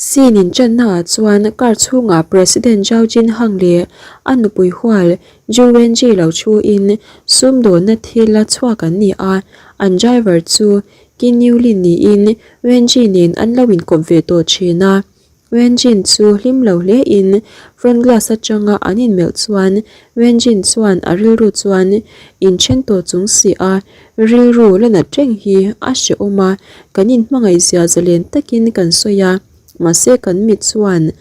Scene inṭanna ah chuan car chhungah President Zhao Jinhang leh a nupui hual Zhu Wenji lo thu in sumdawnna thil a chhuak an ni a, an driver chu Qin Yulin niin Wenji nen an lo inkawp ve tawh thin a. Wenjin chu hlim lo hle in front glass atanga an inmelh chuan Wenjin chuan a rilru chuan inthen tawh chung si a, rilru la nat reng hi a hrehawm a, kan inhmangaih zia zalen takin kan sawi a, mahse kan mit chuan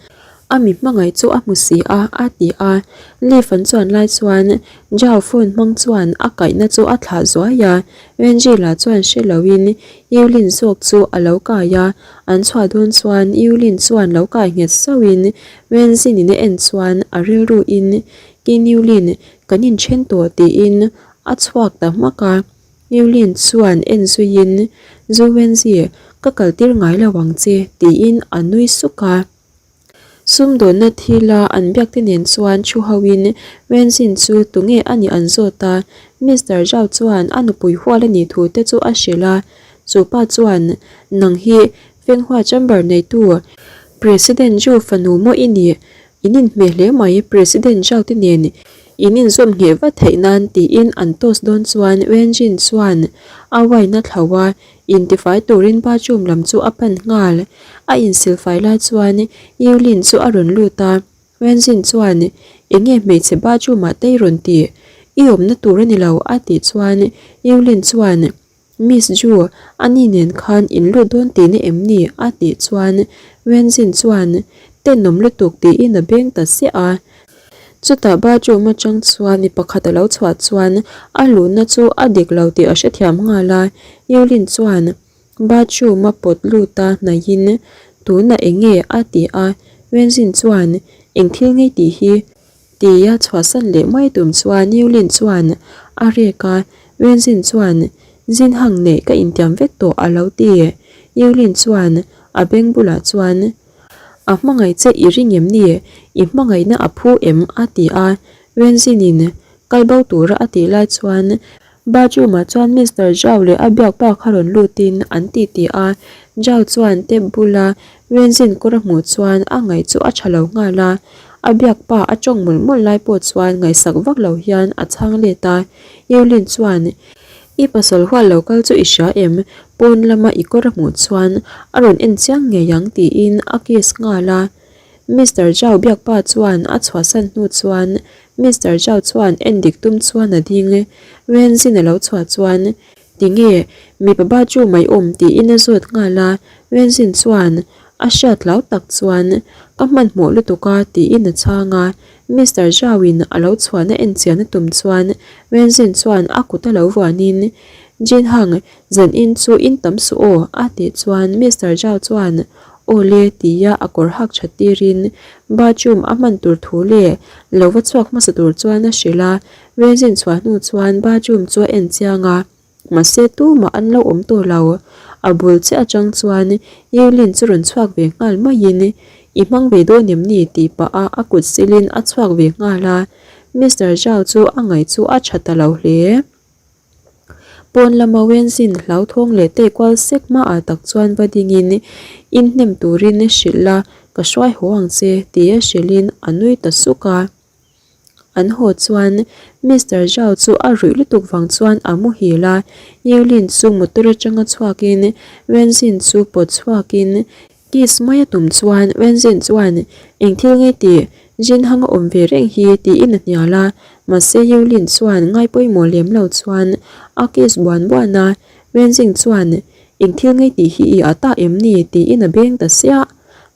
a mi hmangaih chu a hmu si a, a ti a. Lift an chuan lai chuan Zhao phone hmang chuan a kaihna chu a thlah zuai a, Wenji lah chuan hre loin Yulin zawk chu a lo kai a, An chhuah dawn chuan Yulin chuan lo kai nghet sauhin Wenzin-in a en chuan a rilruin Kin Yulin kan inthen tawh tiin a chhuak ta hmak a. Yulin chuan en zuiin Zu Wenzi, ka kaltir ngai lo ang che tiin a nui suk a. Sumdawnna thila an biakte nen chuan thu hoin Wenzin chu tunge a nih an zawt a, Mister Zhao chuan a nupui hual a nih thu te chu a hrilh a. Chu pa chuan, Nang hi Fenghua Chamber neitu President Zhu fanu maw i nih? In inhmeh hle mai, President Zhao te nen in inzawm ngheh vat theih nan tiin an toast dawn chuan Wenzin chuan a wine a thlauh a, Intifai turin bathroom lam chu a pan nghal. A insilfai lai chuan Yulin chu a rawn lut a, Wenzin chuan, Enge hmeichhe bathroom ah te i rawn tih? I awmna tur a ni lo a tih chuan Yulin chuan, Miss Ju, ani nen khan in lut dawn tihna em ni? a tih chuan Wenzin chuan, Tenawm lutuk tiin a beng ta siah a. Chutah bathroom atang chuan mi pakhat a lo chhuah chuan a luhna chu a dik lo tih a hrethiam nghal a, Yulin chuan bathroom a pawt lut a hnaihin tunah eng nge a ti a, Wenzin chuan eng thil ngei tih hi tia chhuahsan leh mai tum chuan Yulin chuan a rek a, Wenzin chuan zin hang neih ka intiam vek tawh a lo ti, Yulin chuan a beng bulah chuan. A hmangaih che i ring em ni? I hmangaihna a phu em? a ti a. Wenzinin kal bo tura a tih lai chuan bathroom-ah chuan Mister Zhao leh a biak pa kha rawn lutin an ti ti a. Zhao chuan tap bula Wenzin kawr a hmuh chuan a ngaih chu a tha lo nghal a. A biak pa a tawng mawlh mawlh lai pawh chuan ngaihsak vak lo hian a chhang let a. Yulin chuan I pasal hual lo kal chu i hria em? Pawn lama i kawr a hmuh chuan a rawn en chiang ngei ang tiin a kiss nghal a. Mister Zhao biakpa chuan a chhuahsan hnu chuan Mister Zhao chuan en dik tum chuan a ding. Wenzin a lo chhuah chuan Tinge mipa ba chu mai awm tiin a zawt nghal a. Wenzin chuan a hriat hlau tak chuan Ka hmanhmawh lutuk a tiin a chhang a. Mister Zhao-in a lo chhuahna en chian a tum chuan Wenzin chuan a kut a lo vuanin, Jin Hang, zan in chu in tam suh aw, a tih chuan Mister Zhao chuan, Aw le, tia a kawr hak that tirin bathroom a hman tur thu leh lo va chhuak hmasa tur chuan a hrilh a. Wenzin chhuah hnu chuan bathroom chu a en chiang a. Mahse tumah an lo awm tawh lo. A bul che atang chuan Yulin chu rawn chhuak ve nghal maiin I hmang ve dawn em ni? tih pah a a kut silin a chhuak ve nghal a. Mister Zhao chu a ngaih chu a tha ta lo hle. Pawn lama Wenzin hlauthawng leh tei kual sek hmaah tak chuan va dingin In hnem turin hrilh la, ka hruai haw ang che tia hrilhin a nui ta suk a. An haw chuan Mister Zhao chu a ruih lutuk vang chuan a muhil a, Yulin chu motor atanga chhuakin Wenzin chu pawt chhuakin kiss mai a tum chuan Wenzin chuan eng thil nge tih Jin Hang a awm ve reng hi tiin a hnial a, mahse Yulin chuan ngai pawimawh lem lo chuan a kiss buan buan a, Wenzin chuan eng thil nge tih hi i a ta em ni tiin a beng ta siah,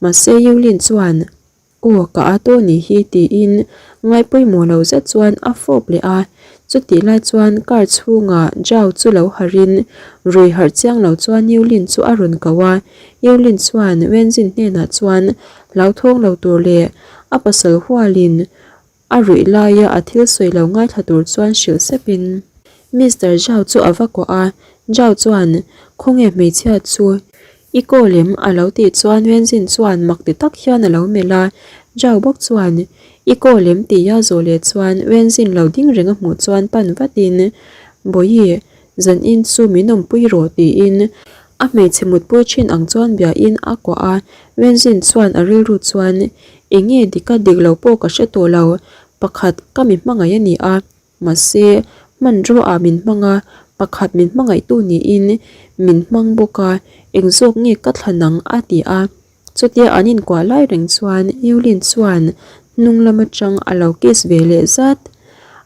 mahse Yulin chuan. Aw ka a tawh nih hi tiin ngai pawimawh lo zet chuan a fawp leh a, chutih lai chuan car chhungah Zhao chu lo harhin rui harh chiang lo chuan Yulin chu a rawn ko a, Yulin chuan Wenzin hnenah chuan hlauthawng lo tur leh a pasal hualin a ruih laia a thil sawi lo ngaithla tur chuan hrilh sepin Mister Zhao chu a va kuah a, Zhao chuan khawnge hmeichhia chu I call em? a lo tih chuan Wenzin chuan mak ti tak hian a lo melh a, Zhao bawk chuan I call em? tia zawh leh chuan Wenzin lo ding reng a hmuh chuan pan vatin Bawihi, zan in chu min awmpui rawh tiin A hmeichhe mutpui thin ang chuan bia in a kuah a, Wenzin chuan a rilru chuan, Enge dika dik lo pawh ka hre tawh lo, pakhat ka mi hmangaih a ni a, mahse hmanraw ah min hmang a, pakhat min hmangaihtu niin min hmang bawk a, eng zawk nge ka thlan ang a ti a. Chutia an inkuah lai reng chuan Yulin chuan hnung lam atang a lo kiss ve leh zat.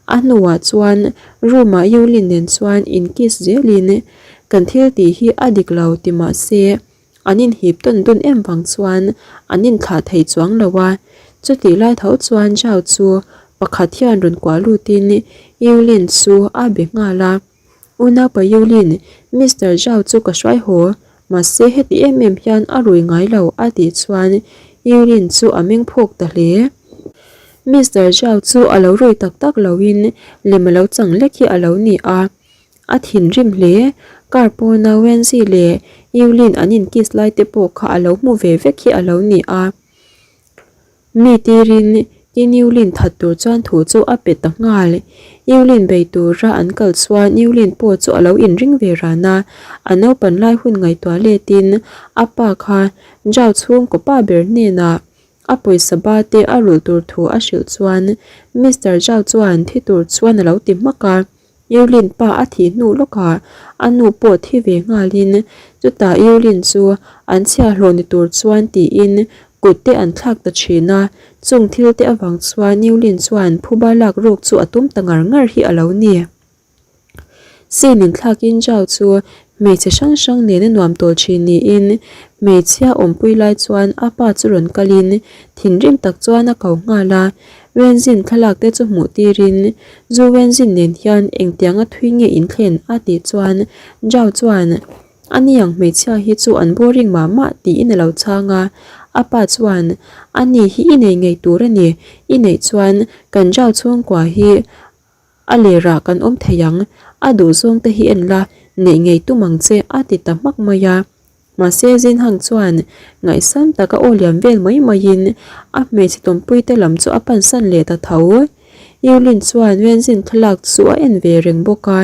A hnuah chuan room ah Yulin nen chuan in kiss zelin kan thil tih hi a dik lo ti mah se an inhip tawn dun em vang chuan an inthlah thei chuang lo a. Chutih lai tho chuan Zhao chu pakhat hian rawn kuah lutin Yulin chu a be nghal a. Unaupa Yulin, Mister Zhao chu ka hruai haw, mahse heti em em hian a rui ngai lo a tih chuan Yulin chu a meng phawk ta hle. Mister Zhao chu a lo rui tak tak loin lem a lo chang lek hi a lo ni a, a thinrim hle. Car pawna Wenzi leh Yulin an in kiss lai te pawh kha a lo hmu ve vek hi a lo ni a. Mi tirin Yulin that tur chuan thu chu a pe ta nghal. Yulin bei tura an kal chuan Yulin pawh chu a lo inring ve ran a, a naupan lai hun ngaihtuah letin a pa kha Zhao chhungkaw pa ber hnenah a pawisa ba te a rulh tur thu a hrilh chuan Mister Zhao chuan thi tur chuan a lo ti hmak a. Yulin pa a thih hnu lawkah a nu pawh thi ve nghalin chutah Yulin chu an chhiahhlawh ni tur chuan tiin kut te an thlak ta thin a, chung thil te avang chuan Yulin chuan phuba lak ruk chu a tum ta ngar ngar hi a lo ni. Sin inthlakin Zhao chu hmeichhe hrang hrang nena nuam tawl thin niin hmeichhia awmpui lai chuan a pa chu rawn kalin thinrim tak chuan a ko nghal a, Wenzin thlalak te chu hmuh tirin Zu Wenzin nen hian engtianga thui nge in thlen a tih chuan Zhao chuan a niang hmeichhia hi chu an boring mah mah tiin a lo chhang a, a pa chuan a ni hi i nei ngei tur a ni, i neih chuan kan Zhao chhungkua hi A lerah kan awm thei ang, a duhzawng te hi en la, neih ngei tum ang che a ti ta hmak mai a. Mahse Zinhang chuan ngaihsam taka aw liam vel mai maiin a hmeichhe tawmpui te lam chu a pansan leh ta tho. Yulin chuan Wenzin thlalak chu a en ve reng bawk a.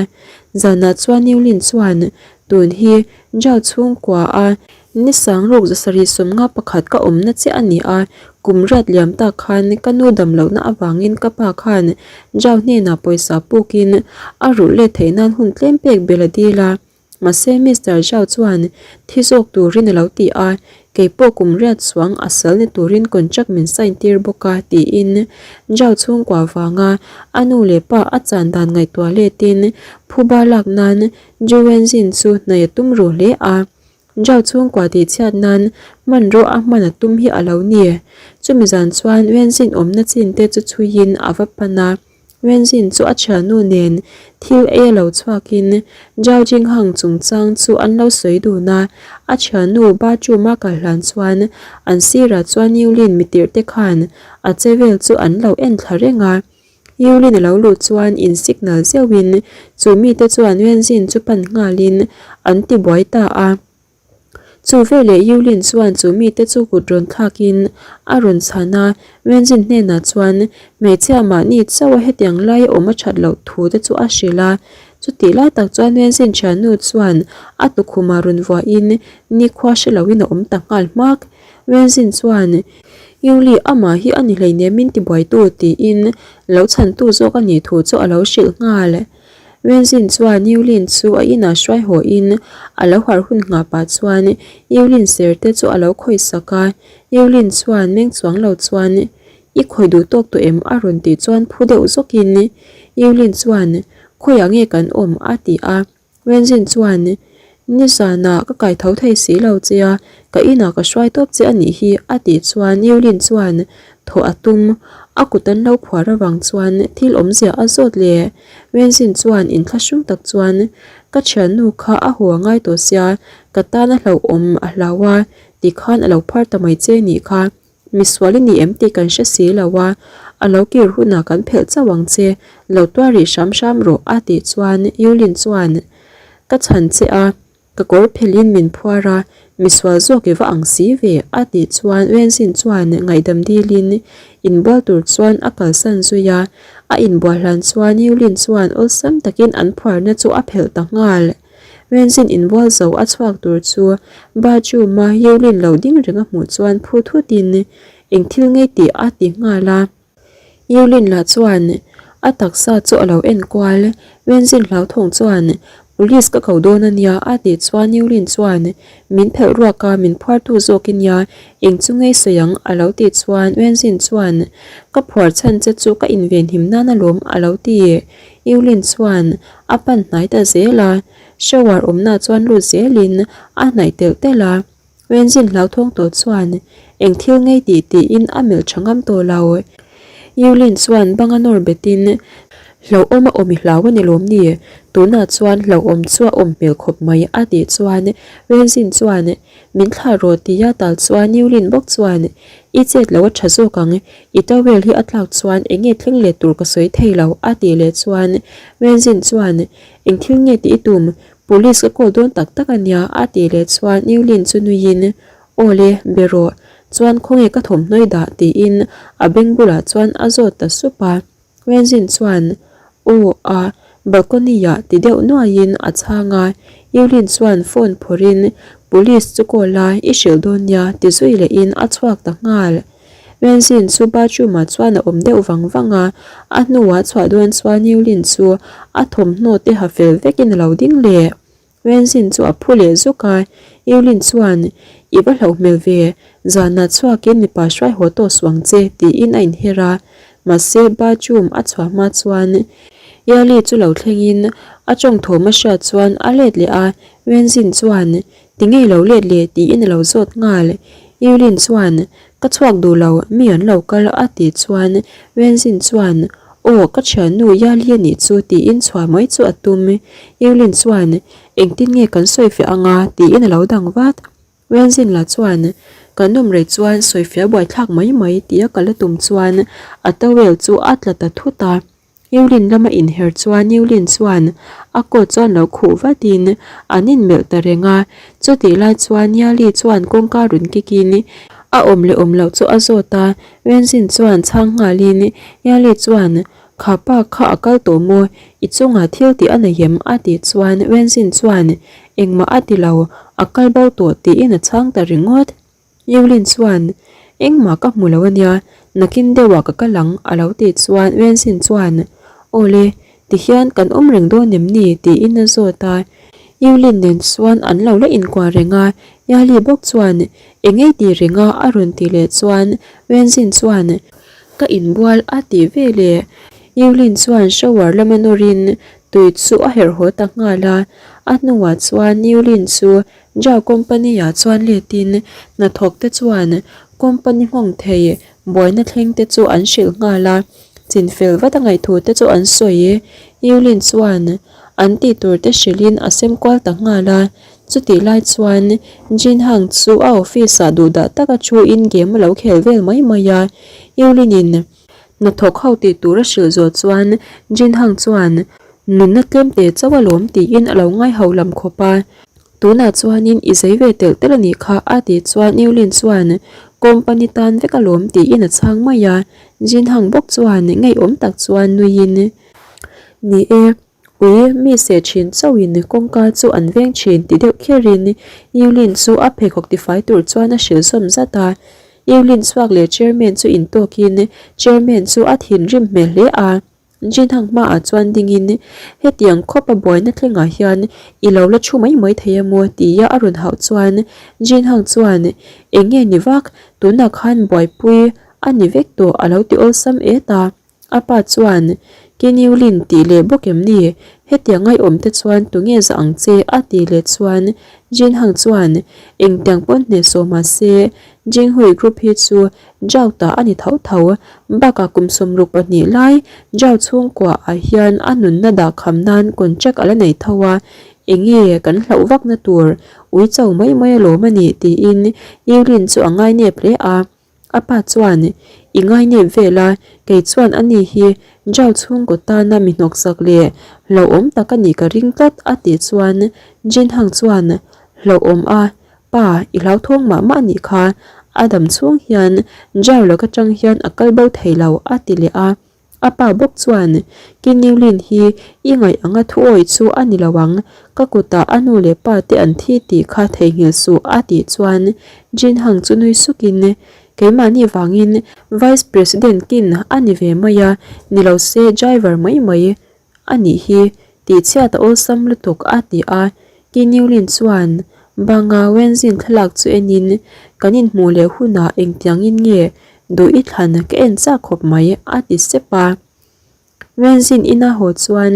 Zanah chuan Yulin chuan tun hi Zhao chhungkua a Ni sangruk zasarih sawmnga pakhat ka awmna chiah a ni a, kum riat liam tak khan ka nu dam lohna avangin ka pa khan Zhao hnenah pawisa pukin a rulh let theih nan hun tlem pek bel a dil a. Mahse Mister Zhao chuan thi zawk turin a lo ti a, kei pawh kum riat chuang a sal ni turin contract min sign tir bawk a tiin Zhao chhungkua vanga a nu leh pa a chan dan ngaihtuah letin phuba lak nan Zhu Wenzin chu hnaih a tum ru hle a. Zhao chhungkua tihchhiat nan hmanraw a hman a tum hi a lo ni. Chumi zan chuan Wenzin awmna chin te chu chhuiin a va pan a. Wenzin chu a thiannu nen thil ei a lo chhuakin Zhao Jinghang chungchang chu an lo sawi dun a. A thiannu bathroom a kal hlan chuan an sirah chuan Yulin mitirh te khan a che vel chu an lo en thla reng a. Yulin a lo luh chuan in signal zeuhin chu mite chuan Wenzin chu pan nghalin an ti buai ta a. Chu veleh Yulin chuan chu mite chu kut rawn thlakin a rawn chhan a, Wenzin hnenah chuan hmeichhia mahni chauha hetiang laia awm a that loh thu te chu a hrilh a. Chutih lai tak chuan Wenzin thiannu chuan a tukhumah rawn vuahin nikhua hre loin a awm ta nghal hmak. Wenzin chuan Yuli amah hi a ni hleinem min tibuaitu tiin lo chhantu zawk a nih thu chu a lo hrilh nghal. Wenzin chuan Yulin chu a inah hruai hawiin a lo harh hun nghah pah chuan Yulin ser te chu a lo khawih sak a. Yulin chuan meng chuang lo chuan I khawih duh tawk tawh em a rawn tih chuan phu deuh zawkin Yulin chuan Khawiah nge kan awm a ti a. Wenzin chuan, Nizanah ka kai tho thei si lo che a, ka inah ka hruai tawp che a nih hi, a tih chuan Yulin chuan thawh a tum. A kut an lo phuar avang chuan thil awmzia a zawt leh. Wenzin chuan inthlahrung tak chuan, Ka thiannu kha a haw a ngai tawh sia, ka tan a hlauhawm a hlau a, tikhan a lo phar ta mai che nih kha. Misual i ni em tih kan hre si lo a, a lo kir hunah kan phelh chauh ang che, lo tuar rih hram hram rawh a tih chuan Yulin chuan ka chhan che a, ka kawr phelhin min phuar a, misual zawk i va ang si ve a tih chuan Wenzin chuan ngaihdam dilin inbual tur chuan a kalsan zui a, a inbual hlan chuan Yulin chuan awlsam takin an phuarna chu a phelh ta nghal. Wenzin inbual zo a chhuak tur chu bathroom-a Yulin lo ding reng a hmuh chuan phu thutin eng thil ngei tih a ti nghal a. Yulin lah chuan a taksa chu a lo en kual. Wenzin hlauthawng chuan Police ka ko dawn a nia a tih chuan Yulin chuan min phelh ruak a min phuartu zawk i nia eng chu ngei sawi ang a lo tih chuan Wenzin chuan ka phuar chhan che chu ka invenhim nan alawm a lo ti. Yulin chuan a pan hnai ta zel a, shower awmna chuan lut zelin a hnaih telh telh a. Wenzin hlauthawng tawh chuan eng thil ngei tih tiin a melh tha ngam tawh lo. Yulin chuan banga nawr betin hlauhawm a awm i hlau a ni lawm ni? Tunah chuan hlauhawm chu a awm hmel khawp mai a tih chuan Wenzin chuan min thlah rawh tia tal chuan Yulin bawk chuan i chet lo a tha zawk ang, i towel hi a tlak chuan eng nge thleng leh tur ka sawi thei lo a tih leh chuan Wenzin chuan eng thil nge tih i tum? Police ka call dawn tak tak a nia a tih leh chuan Newlin chu nuiin Aw le, be rawh, chuan khawnge ka thawmhnawi dah tiin a beng bulah chuan a zawt ta sup a. Wenzin chuan Aw a, balcony ah ti deuh nuaiin a chhang a. Newlin chuan phone phawrhin Police chu call a, i hrilh dawn nia ti zui lehin a chhuak ta nghal. Wenzin chu bathroom ah chuan a awm deuh vang vang a, a hnuah chhuah dawn chuan Newlin chu a thawmhnaw te ha fel vekin a lo ding leh. Wenzin chu a phu leh zuk a, Newlin chuan, I va hlauh hmel ve, zanah chhuakin mipa hruai haw tawh suh ang che, tiin a inher a. Mahse bathroom a chhuah hma chuan Yali chu lo thlengin a tawng thawm a hriat chuan a let leh a, Wenzin chuan, Ti ngei lo let leh tiin a lo zawt nghal. Yulin chuan, Ka chhuak duh lo, mi an lo kal a tih chuan Wenzin chuan, Aw, ka thiannu Yali a nih chu tiin chhuah mai chu a tum. Yulin chuan, Engtin nge kan sawifiah anga tiin a lo dang vat. Wenzin lah chuan, Kan awm rei chuan sawifiah buaithlak mai mai tia ka la tum chuan a towel chu a tla ta thut a. Newlin lama inher chuan Newlin chuan a coat chuan lo khuh vatin an inmelh ta reng a, chutih lai chuan Niali chuan kawngka rawn kikin a awm leh awm loh chu a zawt a, Wenzin chuan chhang nghalin Niali chuan Kha pa kha a kal tawh maw? I chungah thil tih a nei em? a tih chuan Wenzin chuan Engmah a ti lo, a kal bo tawh tiin a chhang ta ringawt. Yulin chuan, Engmah ka hmu lo ania, nakin deuhah ka kal ang, a lo tih chuan Wenzin chuan, Awle, tihian kan awm reng dawn em ni? tiin a zawt a. Yulin nen chuan an lo la inkuah reng a, Yali bawk chuan, Eng ei ti reng a? a rawn ti leh chuan Wenzin chuan, Ka inbual a ti ve le. Yulin chuan shower lama nawrin tui chu a herh haw ta nghal a, a hnuah chuan Yulin chu Jao company-ah chuan letin hnathawkte chuan company nghawng thei buaina thlengte chu an hrilh nghal a, chinfel vat a ngaihthu te chu an sawi. Yulin chuan an tih tur te hrilhin a sem kual ta nghal a, chutih lai chuan Jin Hang chu a office-ah duhdah taka thuin game a lo khel vel mai mai a, Yulin-in hnathawk ho tih tur a hrilh zawh chuan Jin Hang chuan nunna tlemte chauh alawm tiin a lo ngaiho lam khawp a. Tunah chuanin i zei ve telh telh a nih kha a tih chuan Yulin chuan company tan vek alawm tiin a chhang mai a, Jin Hang bawk chuan ngeiawm tak chuan nuiin Ni e, ui mi seh thin chauhin kawngka chu an veng thin ti deuh kherin Yulin chu a pheikhawk tifai tur chuan a hrilh zawm zat a. Yulin chhuak leh chairman chu intawkin chairman chu a thinrim hmel hle a. Jinhang hmaah chuan dingin, Hetiang khawpa buaina thlengah hian i lo la thu mai mai thei emaw? tia a rawn hauh chuan Jinhang chuan, Eng nge ni vak, tunah khan buaipui a ni vek tawh a lo ti awlsam et a. A pa chuan, Keniulin tih leh bawk em ni? Hetiang ngaiawm te chuan tunge zah ang che? a tih leh chuan Jinhang chuan, Engtiang pawn hnehsawh mahse Jinghui Group hi chu Zhao ta a ni tho tho. Bakah kum 62 lai Zhao chhungkua ah hian a nunna dah kham nan contract a la nei tho a, enge kan hlauh vakna tur ui cho mai mai alawm a nih tiin Yulin chu a ngainep hle a. A pa chuan, I ngainep vel a, kei chuan a ni hi Zhao chhungkaw tana mi hnawksak leh hlauhawm tak a nih ka ring tlat a tih chuan Jin Hang chuan, Hlauhawm a, Pa, i hlauthawng mah mah anih kha, a dam chhung hian Jao laka tang hian a kal bo thei lo, a ti leh a. A pa bawk chuan, Kinniulin hi i ngaih anga thuawi chu a ni lo ang, ka kutah a nu leh pa te an thi tih kha theihnghilh suh a tih chuan Jin Hang chu nui sukin, Keimahni vangin Vice President kin a ni ve mai a, ni lo se driver mai mai A nih hi, tihchhiat a awlsam lutuk a ti a, Ki Newlin chuan banga Wenzin thlalak chu enin, Kan inhmuh leh hunah engtiangin nge duh i thlan ka en chak khawp mai a ti sep a. Wenzin ina haw chuan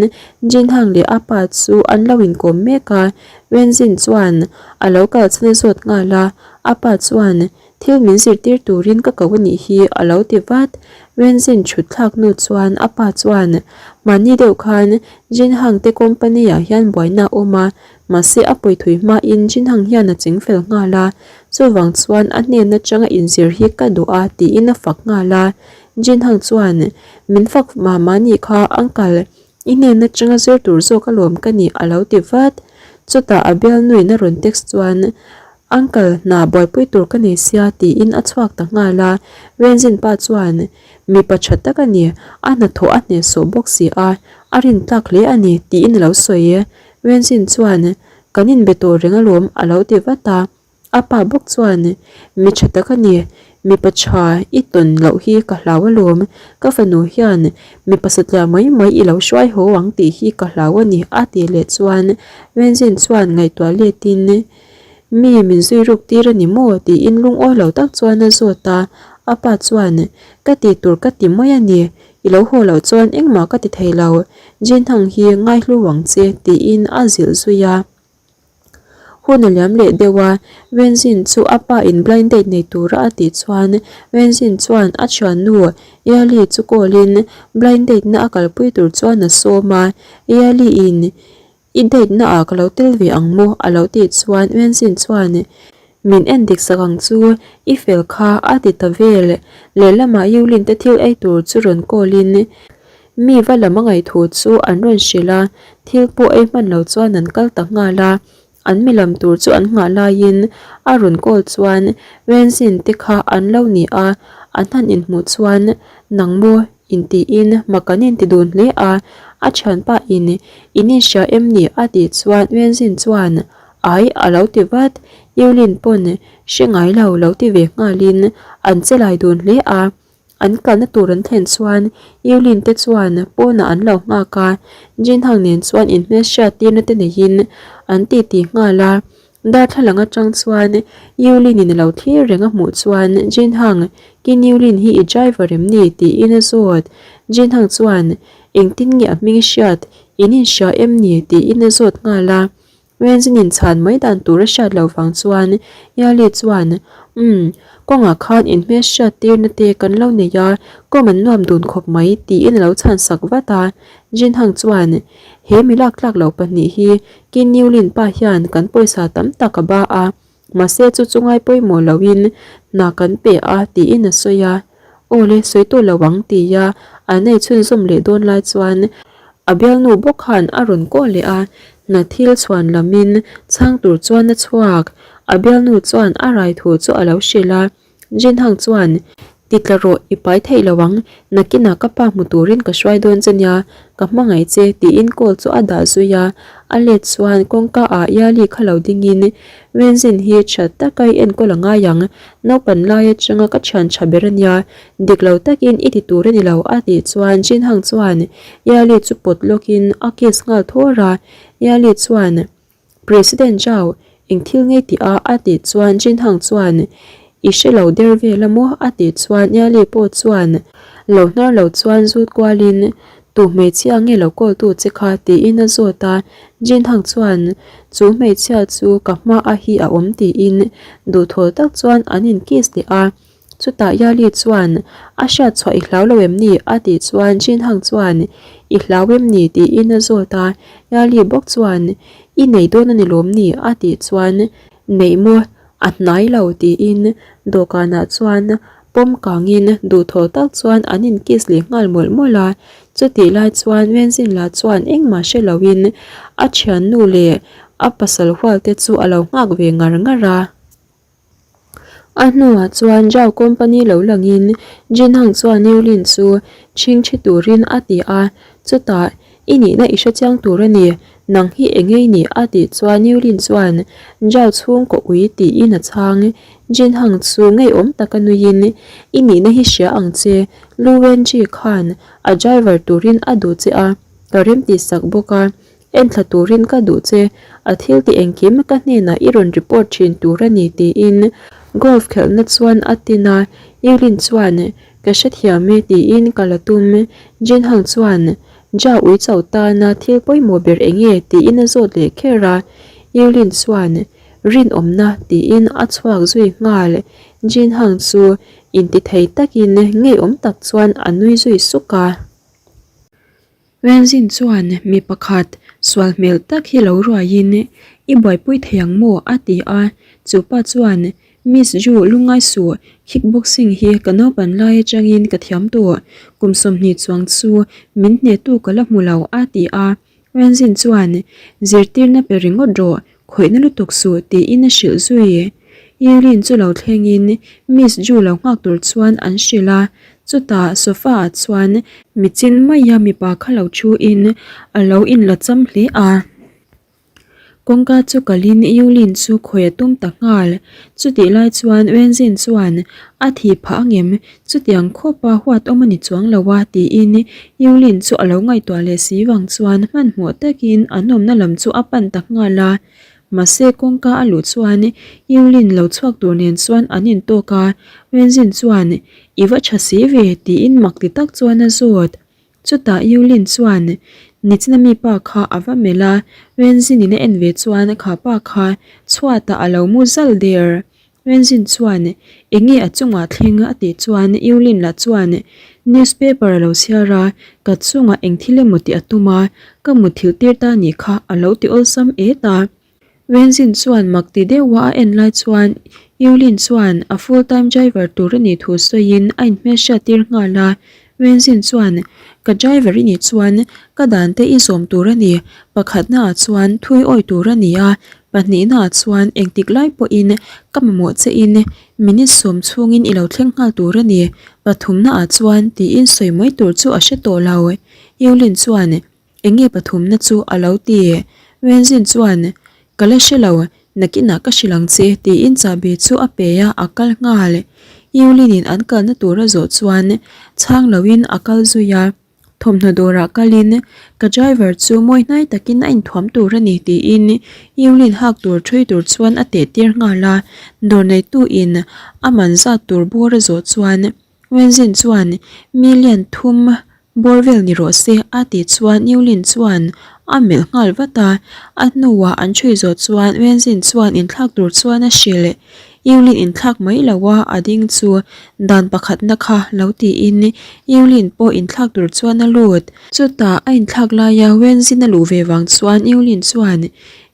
Jinhang leh a pa chu an lo inkawm mek a, Wenzin chuan a lo kal chhan a zawt nghal a, a pa chuan Thil min zirtir turin ka ko a nih hi a lo ti vat. Wenzin thut thlak hnu chuan a pa chuan, Mahni deuh khan Jinhang te company ah hian buaina a awm a, mahse a pawithui hmain Jinhang hian a ching fel nghal a, chuvang chuan a hnen atanga inzir hi ka duh a tiin a fak nghal a. Jinhang chuan, Min fak mah mah nih kha uncle, i hnen atanga zir tur zawk alawm ka nih a lo ti vat. Chutah a bialnuin a rawn text chuan, Uncle, hna buaipui tur ka nei sia tiin a chhuak ta nghal a, Renzin pa chuan, Mipa tha tak a ni, a hnathawh a hnehsawh bawk si a, a rin tlak hle a ni tiin a lo sawi. Renzin chuan, Kan inbe tawh reng alawm a lo ti vat a, a pa bawk chuan, Mi tha tak a ni, mipa tha i tawn loh hi ka hlau alawm, ka fanu hian mipa satliah mai mai i lo hruai haw ang tih hi ka hlau a ni a tih leh chuan Renzin chuan ngaihtuah letin, Mi min zui ruk tir a ni maw? tiin lungawi lo tak chuan a zawt a, a pa chuan, Ka tih tur ka ti mai a ni, i lo haw loh chuan engmah ka ti thei lo, Jinhang hi ngaihlu ang che, tiin a zilh zui a. Hun a liam leh deuh a, Wenzin chu a pa in blind date nei tura a tih chuan Wenzin chuan a thiannu Yali chu call in blind date na a kalpui tur chuan a sawm a, Yali in I date na ah ka lo tel ve ang maw? a lo tih chuan Wenzin chuan Min en dik sak ang chu, i fel kha a ti ta vel. Lehlamah Yulin te thil ei tur chu rawn call in mi va lam a ngaih thu chu an rawn hrilh a, thil pawh ei hman lo chuan an kal ta nghal a. An mi lam tur chu an nghah laiin a rawn call chuan Wenzin te kha an lo ni a, an han inhmuh chuan Nang maw? Intiin mak an inti dun hle a, a thianpa in in inhria em ni a tih chuan Wenzin chuan Ai a lo ti vat, Yulin pawn hre ngai lo lo ti ve nghalin an che lai dun hle a, an kalna tur an thlen chuan Yulin te chuan pawnah an lo nghak a, Jinhang nen chuan inhmelhriat tirna te neiin an titi nghal a. Darthlalang atang chuan Yulin in a lo thlir reng a hmuh chuan Jinhang, Kin Yulin hi i driver em ni? tiin a zawt. Jinhang chuan, Engtin nge a hming hriat? In inhria em ni? tiin a zawt nghal a. Wenzin in chhan mai dan tur a hriat loh vang chuan Yali chuan, Umm, kawngah khan inhmel hriat tirna te kan lo nei a, kawm an nuam dun khawp mai, tiin a lo chhan sak vat a. Jinhang chuan, He mi lak tlak loh pahnih hi Kin Newlin pa hian kan pawisa tam tak a ba a, mahse chu chu ngai pawimawh loin hna kan pe a tiin a sawi a. Aw le, sawi tawh lo ang tia an ei chhunzawm leh dawn lai chuan a bialnu bawk khan a rawn kawh leh a, hna thil chhuan lamin chhang tur chuan a chhuak. A bialnu chuan a rai thu chu a lo hrilh a. Jinhang chuan, Ti tla rawh, i pai theih lo ang, nakinah ka pa hmu turin ka hruai dawn che nia, ka hmangaih che, tiin call chu a dah zui a. A let chuan kawngka ah Yali kha lo dingin, Wenzin hi tha taka i enkawl a ngai ang, naupan lai atanga ka thian tha ber a nia, dik lo takin i ti tur a ni lo, a tih chuan Jinhang chuan Yali chu pawt lawkin a kiss nghal thawr a. Yali chuan, President Zhao, eng thil ngei tih a? a tih chuan Jin Hang chuan, I hre lo der vel a maw? a tih chuan Yali pawh chuan lo hnar lo chuan zut kualin, Tu hmeichhia nge lo call tu che kha? tiin a zawt a, Jin Hang chuan, Chu hmeichhia chu ka hma a hi a awm tiin duhthaw tak chuan an in kiss leh a. Chutah Yali chuan, A hriat chhuah i hlau lo em ni? a tih chuan Jin Hang chuan, I hlau em ni? tiin a zawt a. Yali bawk chuan, I nei dawn a ni lawm ni? a tih chuan, Neih maw? A hnai lo tiin dawhkanah chuan pawm kangin duhthawh tak chuan an in kiss leh nghal mawlh mawlh a. Chutih lai chuan Wenzin lah chuan engmah hre loin a thiannu leh a pasal hual te chu a lo nghak ve ngar ngar a. A hnuah chuan Zhao company lo langin Jin Hang chuan Yulin chu chhingchhi turin a ti a, chutah I nihna i hrechiang tur a ni, nang hi eng nge i nih? a tih chuan Yulin chuan Zhao chhungkaw ui tiin a chhang. Jin Hang chu ngeiawm taka nuiin I nihna hi hria ang che, Lu Wenji khan a driver turin a duh che a, ka remtihsak bawk a, Enthla turin ka duh che, a thil ti engkim ka hnenah i rawn report thin tur a ni tiin golf khelhna chuan a tin a, Yulin chuan Ka hrethiam e tiin ka la tum. Jin Hang chuan Ja ui chauh tana thil pawimawh ber eng nge tiin a zawt leh kher a, Yulin chuan Rinawmna tiin a chhuak zui nghal. Jin Hang chu intithei takin ngeiawm tak chuan a nui zui suk a. Renzin chuan mi pakhat sual hmel tak hi lo ruaiin i buaipui thei ang maw? a ti a, chupa chuan Miss Ju lungngai suh, kickboxing hi ka naupan lai atangin ka thiam tawh, kum 20 chuang chu min hnehtu ka la hmu lo a ti a, Renzin chuan zirtirna pe ringawt rawh, Khawihna lutuk suh tiin a hrilh zui. Irene chu lo thlengin Miss Ju lo nghak tur chuan an hrilh a, chutah sofa ah chuan michin maia mipa kha lo thu in a lo inla cham hle a. Kawngka chu kalin Yulin chu khawih a tum ta nghal. Chutih lai chuan Wenzin chuan a thih phah angem chutiang khawpa huat awm a ni chuang lo a tiin Yulin chu a lo ngaihtuah leh si vang chuan hmanhmawh takin an awmna lam chu a pan ta nghal a. Mahse kawngka a luh chuan Yulin lo chhuak tur nen chuan an intawk a, Wenzin chuan I va tha si ve tiin mak ti tak chuan a zawt. Chutah Yulin chuan Nichina mi pa kha a va melh a, Wenzin in a en ve chuan kha pa kha chhuatah a lo mu zal der. Renzin chuan eng nge a chungah thleng a tih chuan Yulin lah chuan newspaper a lo chhiar a, ka chungah eng thil emaw tih a tum a, ka mutthilh tir ta nih kha a lo ti awlsam et a. Renzin chuan mak ti deuha a en lai chuan Yulin chuan a full time driver tur a nih thu sawiin a inhmelhriat tir nghal a, Renzin chuan ka driver i nih chuan ka dan te i zawm tur a ni, pakhatnaah chuan thui awi tur a ni a, Pahnihnaah chuan engtik lai pawhin ka mamawh chein minute sawm chhungin i lo thleng nghal tur a ni. Pathumnaah chuan tiin sawi mai tur chu a hre tawh lo. Yulin chuan eng nge pathumna chu a lo ti. Wenzin chuan ka la hre lo, nakinah ka hrilh ang che tiin chahbi chu a pe a, a kal nghal. Yulinin an kalna tur a zawh chuan chhang loin a kal zui a. Thawmhnaw dawrah kalin ka driver chu mawi hnai takin a inthuam tur a ni tiin Yulin hak tur thui tur chuan a teh tir nghal a, dawr neitu in a man zat tur bawr a zawh chuan Wenzin chuan million thum bawr vel ni rawh se a tih chuan Yulin chuan a melh nghal vat a, a hnuah an thui zawh chuan Wenzin chuan inthlak tur chuan a hrilh. Yulin inthlak mai lo a, a ding chu dan pakhatna kha lo tiin Yulin pawh inthlak tur chuan a lut. Chutah a inthlak laia Wenzin a luh ve vang chuan Yulin chuan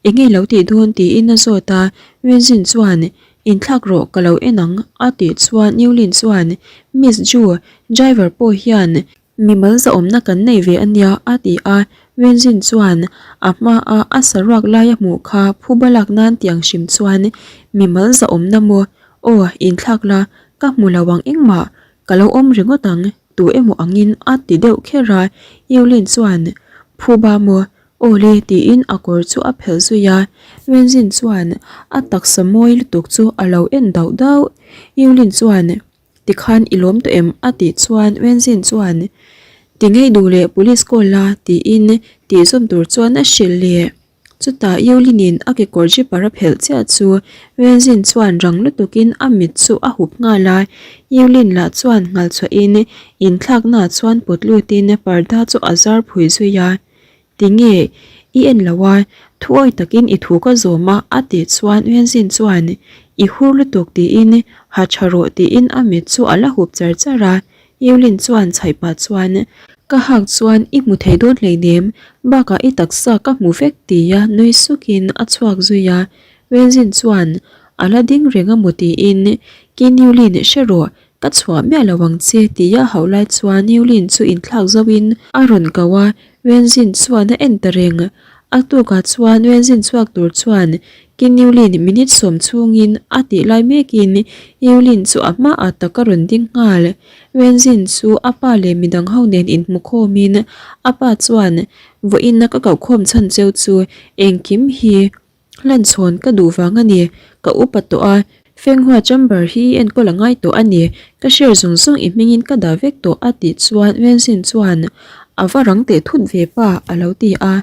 Eng nge lo tih dawn tiin a zawt a, Wenzin chuan Inthlak rawh ka lo en ang a tih chuan Yulin chuan Miss Ju, driver pawh hian Mimal zahawmna kan nei ve a nia a ti a, Wenzin chuan a hmaa a saruak lai a hmuh kha phuba lak nan tiang hrim chuan mimal zahawmna maw aw inthlak la ka hmu lo ang engmah ka lo awm ringawt ang tu emaw angin a ti deuh kher a, Yulin chuan phuba maw aw le tiin a kawr chu a phelh zui a, Wenzin chuan a taksa mawi lutuk chu a lo en dauh dauh, Yulin chuan Tikhan i lawm tawh em? a tih chuan Wenzin chuan Ti ngei duh leh police call la tiin tih zawm tur chuan a hrilh leh. Chutah Yulinin a kekawr zipper a phelh chiah chu Wenzin chuan rang lutukin a mit chu a hup nghal a, Yulin lah chuan nghal chhuahin inthlaknaah chuan pawt lutin parda chu a zar phui zui a. Tinge i en lo a, thuawi takin i thu ka zawm a a tih chuan Wenzin chuan I hur lutuk tiin ha tha rawh tiin a mit chu a la hup char char a, Yulin chuan chhaih pah chuan Ka hak chuan i hmu thei dawn hleinem, bakah i taksa ka hmu vek tia nui sukin a chhuak zui a, Wenzin chuan a la ding reng a maw tiin Kin Yulin hre rawh Ka chhuah miah lo ang che tia hauh lai chuan Yulin chu inthlak zauhin a rawn ko a, Wenzin chuan a en ta reng. A tukah chuan Wenzin chhuak tur chuan Kin Yulin minute sawm chhungin a tih lai mekin Yulin chu a hmaah tak a rawn ding nghal. Wenzin chu a pa leh midang ho nen inhmu khawmin a pa chuan vawiin a ka koh khawm chhan cheu chu engkim hi Hlanchhawn ka duh vang a ni, ka upa tawh a, Fenghua chamber hi i enkawl a ngai tawh a ni, ka share zawng zawng i hmingin ka dah vek tawh a tih chuan Wenzin chuan a va rang teh thut ve pa a lo ti a,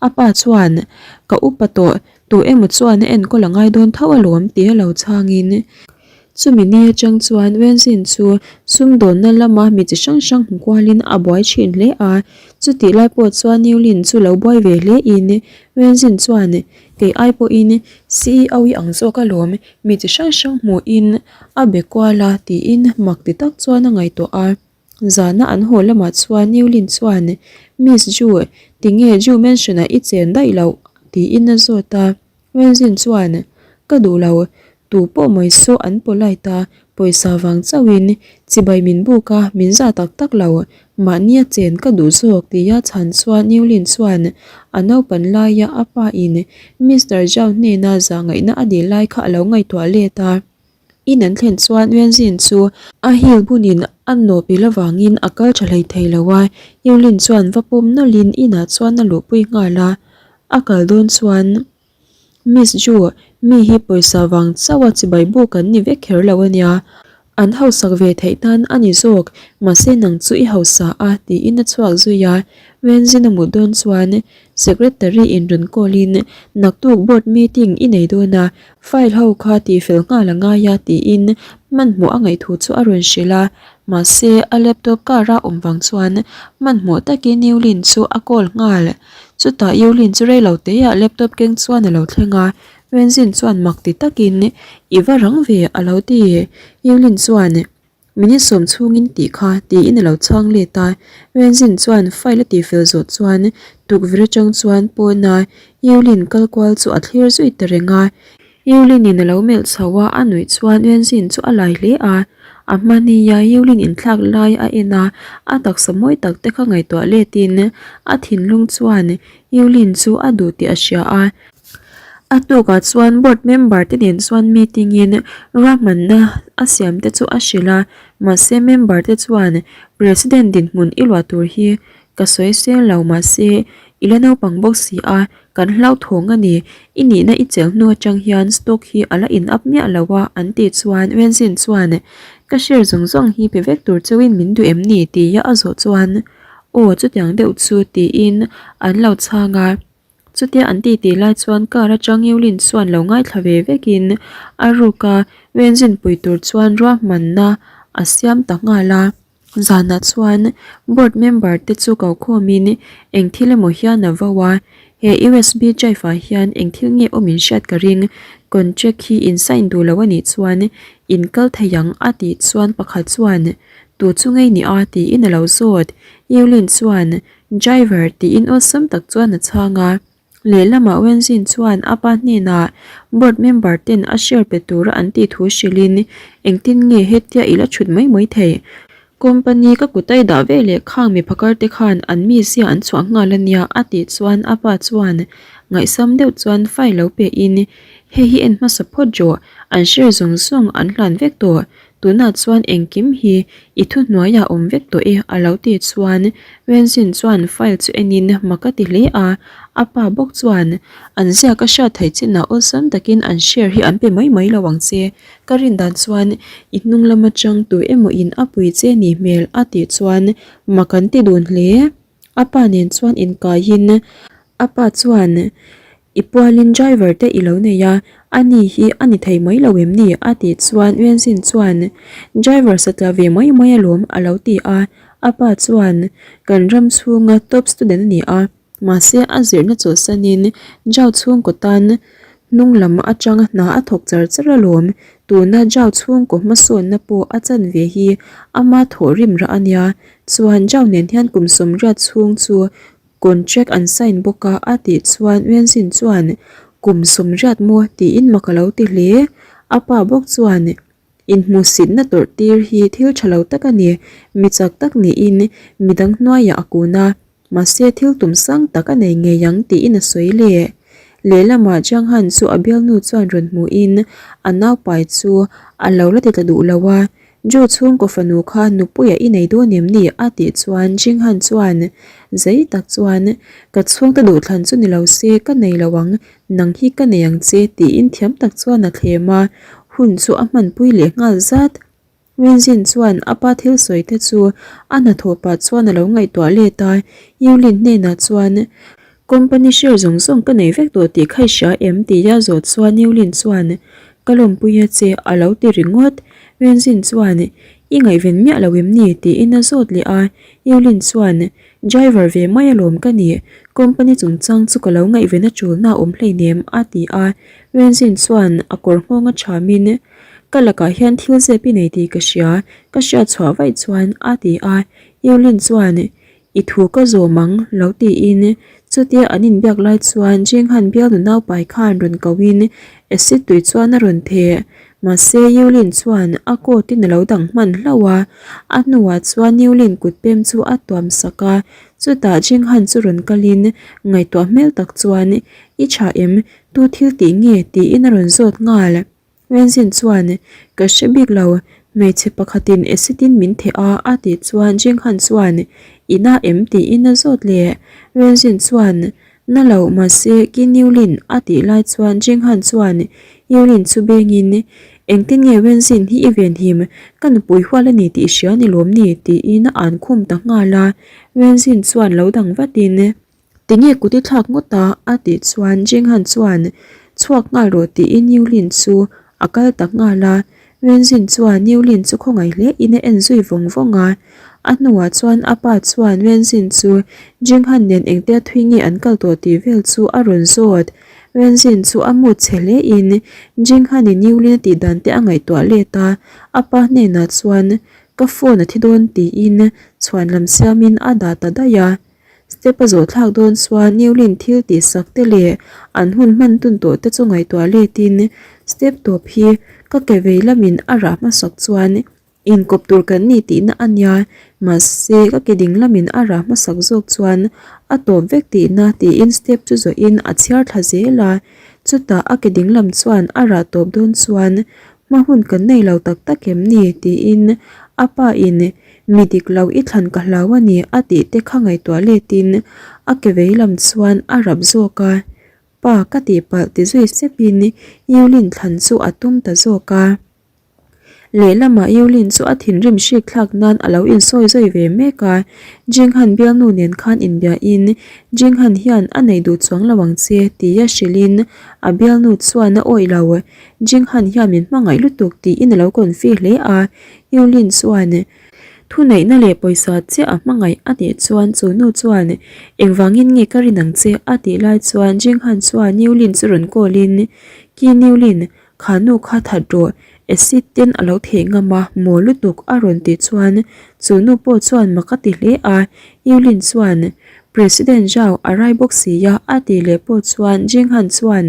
a pa chuan ka upa tawh, tu emaw chuan a enkawl a ngai dawn tho alawm tia lo chhangin Chumi ni atang chuan Wenzin chu sumdawnna lama mi chi hrang hrang hmu kualin a buai thin hle a. Chutih lai pawh chuan Newlin chu lo buai ve hle in Wenzin chuan kei ai pawhin CEO i ang zawk alawm mi chi hrang hrang hmuhin a be kual a tiin mak ti tak chuan a ngaihtuah a. Zana an haw lamah chuan Newlin chuan Miss Ju tinge Ju Mansion-ah i chen daih loh tiin a zawt a. Wenzin chuan, Ka duh lo, tu pawh mai saw an polite a, pawisa vang chauhin chibai min buk a, min zah tak tak lo, mahnia chen ka duh zawk tia chhan chuan Newlin chuan a naupan laia a pa in Mister Zhao hnena zah ngaihna a dil lai kha a lo ngaihtuah let a. In an thlen chuan Wenzin chu a heel bunin a nawp il avangin a kal tha hlei thei lo a, Newlin chuan va pawm nawlhin inah chuan a luhpui nghal a. A kal dawn chuan, Miss Ju, mi hi pawisa vang chauha chibai buk an ni vek kher lo a nia. An hausak ve theih nan a ni zawk, mahse nang chu i hausa a, tiin a chhuak zui a. Wenzin a mut dawn chuan Secretary in rawn call in, Naktuk board meeting i nei dawn a, file ho kha tihfel nghal a ngai a, tiin hmanhmawh a ngaih thu chu a rawn hrilh a. Mahse a laptop car a awm vang chuan hmanhmawh takin Yulin chu a call nghal. Chutah Yulin chu rei lo teiah laptop keng chuan a lo thleng a, Wenzin chuan mak ti takin, I va rang ve a lo ti. Yulin chuan, Minute sawm chhungin tih kha tiin a lo chhang let a. Wenzin chuan file a tihfel zawh chuan tukverh atang chuan pawna Yulin kal kual chu a thlir zui ta reng a. Yulin-in a lo melh chho a, a nuih chuan Wenzin chu a lai hle a. A hmania Yulin inthlak lai a en a, a taksa mawi tak te kha ngaihtuah letin a thinlung chuan Yulin chu a duh tih a hria a. A tukah chuan board member te nen chuan meeting in ruahmanna a siam te chu a hrilh a, mahse member te chuan President dinhmun i luah tur hi ka sawi sel lo mahse i la naupang bawk si a, Kan hlauthawng a ni, i nihna i chelh hnu atang hian stock hi a la in up miah lo a an tih chuan Wenzin chuan ka share zawng zawng hi pe vek tur chauhin min duh em ni tia a zawh chuan aw chutiang deuh chu tiin an lo chhang a. Chutia an titi lai chuan car atang Yulin chuan lo ngaithla ve vekin a ruk a Wenzin pui tur chuan ruahmanna a siam ta nghal a. Zanah chuan board member te chu ko khawmin eng thil emaw hian a vo a, he usb drive ah hian eng thil nge awm in hriat ka ring, contract hi in sign duh lo a nih chuan in kal thei ang a tih chuan pakhat chuan tu chu ngei ni a tiin a lo zawt, Yulin chuan driver tiin awlsam tak chuan a chhang a. Lehlamah Wenzin chuan a pa hnenah board member ten a share pe tura an tih thu hrilhin, Engtin nge hetia i la chhut mai mai thei? Company ka kutai dah ve leh khang mi phakar te khan an mizia an chhuah nghal a nia a tih chuan a pa chuan ngaihsam deuh chuan file lo pehin, Hei hi en hmasa phawt rawh, an share zawng zawng an hlan vek tawh. Tunah chuan engkim hi i thuhnuaiah awm vek tawh e a lo ti chuan Wenzin chuan file chu enin mak a ti hle a, a pa bawk chuan an ziak a hriat theih chinah awlsam takin an share hi an pe mai mai lo ang che, ka rin dan chuan i hnung lam atang tu emaw in a pui che ni hmel a tih chuan mak an ti dun hle. A pa nen chuan inkaiin a pa chuan I pualin driver te i lo nei a, ani hi a ni thei mai lo em ni? a tih chuan Wenzin chuan Driver satla ve mai mai alawm a lo ti a, a pa chuan Kan ram chhunga top student a ni a, mahse a zirna chawlhsanin Zhao chhungkaw tan hnung lam atanga hna a thawk char char alawm, tuna Zhao chhungkaw hmasawnna pawh a chan ve hi ama thawhrim rah a nia, chuan Zhao nen hian kum 80 chhung chu Contract an sign bawk a a tih chuan Wenzin chuan kum 80 maw tiin mak a lo ti hle. A pa bawk chuan inhmuhsitna tawrh tir hi thil tha lo tak a ni, mi chak tak niin midang hnuaiah a kun a. Mahse thil tum sang tak a nei ngei ang tiin a sawi leh. Lehlamah Jiang Han chu a bialnu chuan rawn hmuhin a naupai chu a lo la ti tla duh lo a, Ju chhungkaw fanu kha nupuia i nei dawn em ni? a tih chuan Jing Han chuan zei tak chuan Ka chhungte duhthlan chu ni lo se ka nei lo ang, nang hi ka nei ang che tiin thiam tak chuan a thlem a, hun chu a hmanpui leh nghal zat. Wenzin chuan a pa thil sawi te chu a hnathawh pah chuan a lo ngaihtuah let a, Yulin hnenah chuan Company share zawng zawng ka nei vek tawh tih kha i hria em? tia zawh chuan Yulin chuan Ka lawmpui a che a lo ti ringawt. Wenzin chuan I ngaihven miah lo em ni? tiin a zawt leh a, Yulin chuan Driver ve mai alawm ka ni, company chungchang chu ka lo ngaihven a tulna a awm hleinem a ti a, Wenzin chuan a kawr nghawng a thamin Ka lakah hian thil zep i nei tih ka hria, ka hriat chhuah vaih chuan a ti a. Yulin chuan, I thu ka zawm ang, lo tiin. Chutia an inbiak lai chuan Jinghan bialnu naupai khan rawn koin acid tui chuan a rawn theh. Mahse Yulin chuan a coat in a lo dang hman hlauh a, a hnuah chuan Yulin kut pem chu a tuam sak a. Chutah Jinghan chu rawn kalin ngaihtuah hmel tak chuan, I tha em? Tu thil tih nge? tiin a rawn zawt nghal. Wenzin chuan, Ka hre bik lo, hmeichhe pakhatin acid in min theh a a tih chuan Jinghan chuan, I na em? tiin a zawt leh. Wenzin chuan, Na lo, mahse Ki Niulin a tih lai chuan Jinghan chuan Yulin chu bengin, Engtin nge Wenzin hi i venhim, ka nupui hual a ni tih i hria ni lawm ni? tiin a an khum ta nghal a. Wenzin chuan lo dang vatin, Tinge kut i thlak ngawt a? a tih chuan Jinghan chuan chhuak nghal rawh tiin Yulin chu a kal ta nghal a. Wenzin chuan Yulin chu khawngaih hle in a en zui vawng vawng a. A hnuah chuan a pa chuan Wenzin chu Jinghan nen engtia thui nge an kal tawh tih vel chu a rawn zawt. Wenzin chu a mut chhe hle in Jinghan in Yulin a tih dan te a ngaihtuah let a. A pa hnenah chuan ka phone a thi dawn tiin chhuan lam siamin a dah ta daih a. Step a zawh thlak dawn chuan Newlin thil tih sak te leh an hun hman dun tawh te chu ngaihtuah letin step tawp hi ka ke vei lamin a rah hmasak chuan inkawp tur kan ni tihna a nia, mahse ka ke ding lamin a rah hmasak zawk chuan a tawp vek tihna tiin step chu zawhin a chhiar thla zel a, chutah a ke ding lam chuan a rah tawp dawn chuan hma hun kan nei lo tak tak em ni tiin a pa in Mi dik lo i thlan ka hlau a ni a tih te kha ngaihtuah letin a ke vei lam chuan a rap zawk a, Pa ka tih palh ti zui sepin Yulin thlan chu a tum ta zawk a. Lehlamah Yulin chu a thinrim hrik thlak nan a lo insawi zawi ve mek a, Jinghan bialnu nen khan inbiahin Jinghan hian a nei duh chuang lo ang che tia hrilhin a bialnu chuan a awih lo, Jinghan hian min hmangaih lutuk tiin a lo confi hle a, Yulin chuan thuneihna leh pawisa chiah a hmangaih a tih chuan chu nu chuan engvangin nge ka rin ang che a tih lai chuan Jinghan chuan Yulin chu rawn call in Ki Yulin kha nu kha that rawh acid ten a lo theh ngam a maw lutuk a rawn tih chuan chu nu pawh chuan mak a ti hle a Yulin chuan President Zhao a rai bawk si a a tih leh pawh chuan Jinghan chuan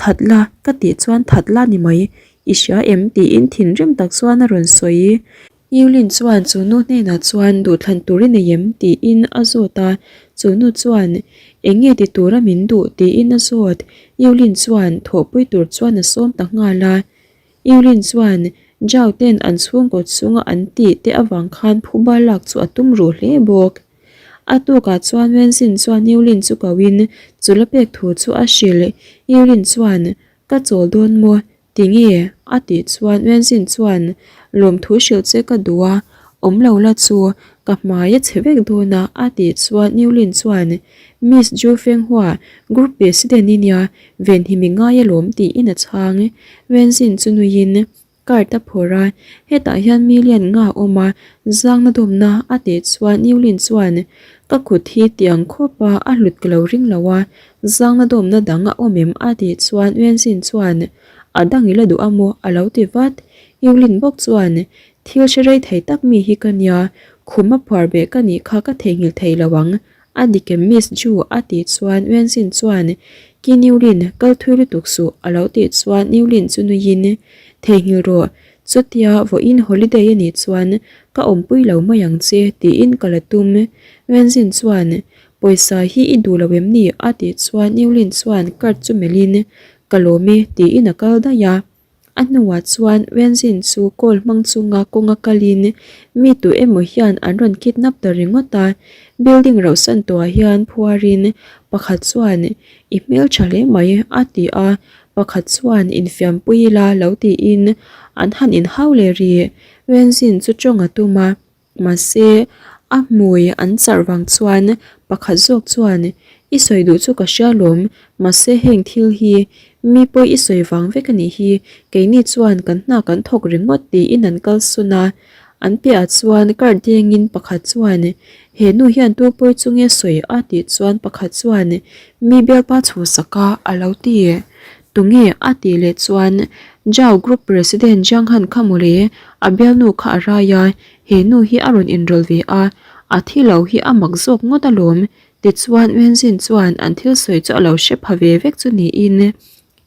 that la ka tih chuan that la ni mai I hria em? tiin thinrim tak chuan a rawn sawi. Yulin chuan chu nu hnenah chuan duhthlan tur i nei em? tiin a zawt a, chu nu chuan Eng nge ti tura min duh? tiin a zawt. Yulin chuan thawhpui tur chuan a sawm ta nghal a. Yulin chuan Zhao ten an chhungkaw chunga an tih te avang khan phuba lak chu a tum ruh hle bawk. A tukah chuan Wenzin chuan Yulin chu koin chu la pek thu chu a hrilh. Yulin chuan Ka chawl dawn maw? Tinge? A tih chuan Wenzin chuan lawmthu hrilh che ka duh a, awm lo la chu ka hmai a chhe vek dawn a a tih chuan Newlin chuan Miss Ju Fenghua, Group President i nia, venhim i ngai alawm tiin a chhang. Wenzin chu nuiin Card a phawrh a, hetah hian million nga a awm a, zangna dawmna a tih chuan Newlin chuan ka kut hi tiang khawp a, a hlut ka lo ring lo a, zangna dawmna dang a awm em a tih chuan Wenzin chuan a dang i la duh a maw a lo ti vat. Newlin bawk chuan thil hre rei thei tak mi hi ka nia, khum a phuar beh ka nih kha ka theihnghilh thei lo ang A dik em Miss Ju a tih chuan Wenzin chuan Ki Newlin kal thui lutuk suh a lo tih chuan Newlin chu nuiin Theihnghilh rawh, chutia vawiin holiday a nih chuan ka awmpui lo mai ang che tiin ka la tum. Wenzin chuan Pawisa hi i duh lo em ni? a tih chuan Yulin chuan card chu melhin, Ka lawm e, tiin a kal daih a. A hnuah chuan Wenzin chu call hmang chunga kawnga kalin mi tu emaw hian an rawn kidnap ta ringawt a, building rauhsan tawhah hian phuarin pakhat chuan I hmeltha hle mai a ti a, pakhat chuan Infiampui ila lo tiin an han inhau leh rih. Wenzin chu tawng a tum a. Mahse, a hmui an charh vang chuan pakhat zawk chuan, I sawi duh chu ka hria lawm, mahse heng thil hi mi pawi i sawi vang vek a nih hi, keini chuan kan hna kan thawk ringawt tiin an kal sun a. An piahah chuan kar dengin pakhat chuan, He nu hian tu pawi chu nge sawi a tih chuan pakhat chuan, Mi bialpa chhuhsak a a lo ti. Tunge a tih leh chuan Zhao Group President Jiang Han kha mawle, a bialnu kha a rai a, he nu hi a rawn inrawlh ve a, a thi lo hi a mak zawk ngawt alawm. Tichuan Wenzin chuan an thil sawi chu a lo hre pha ve vek chu niin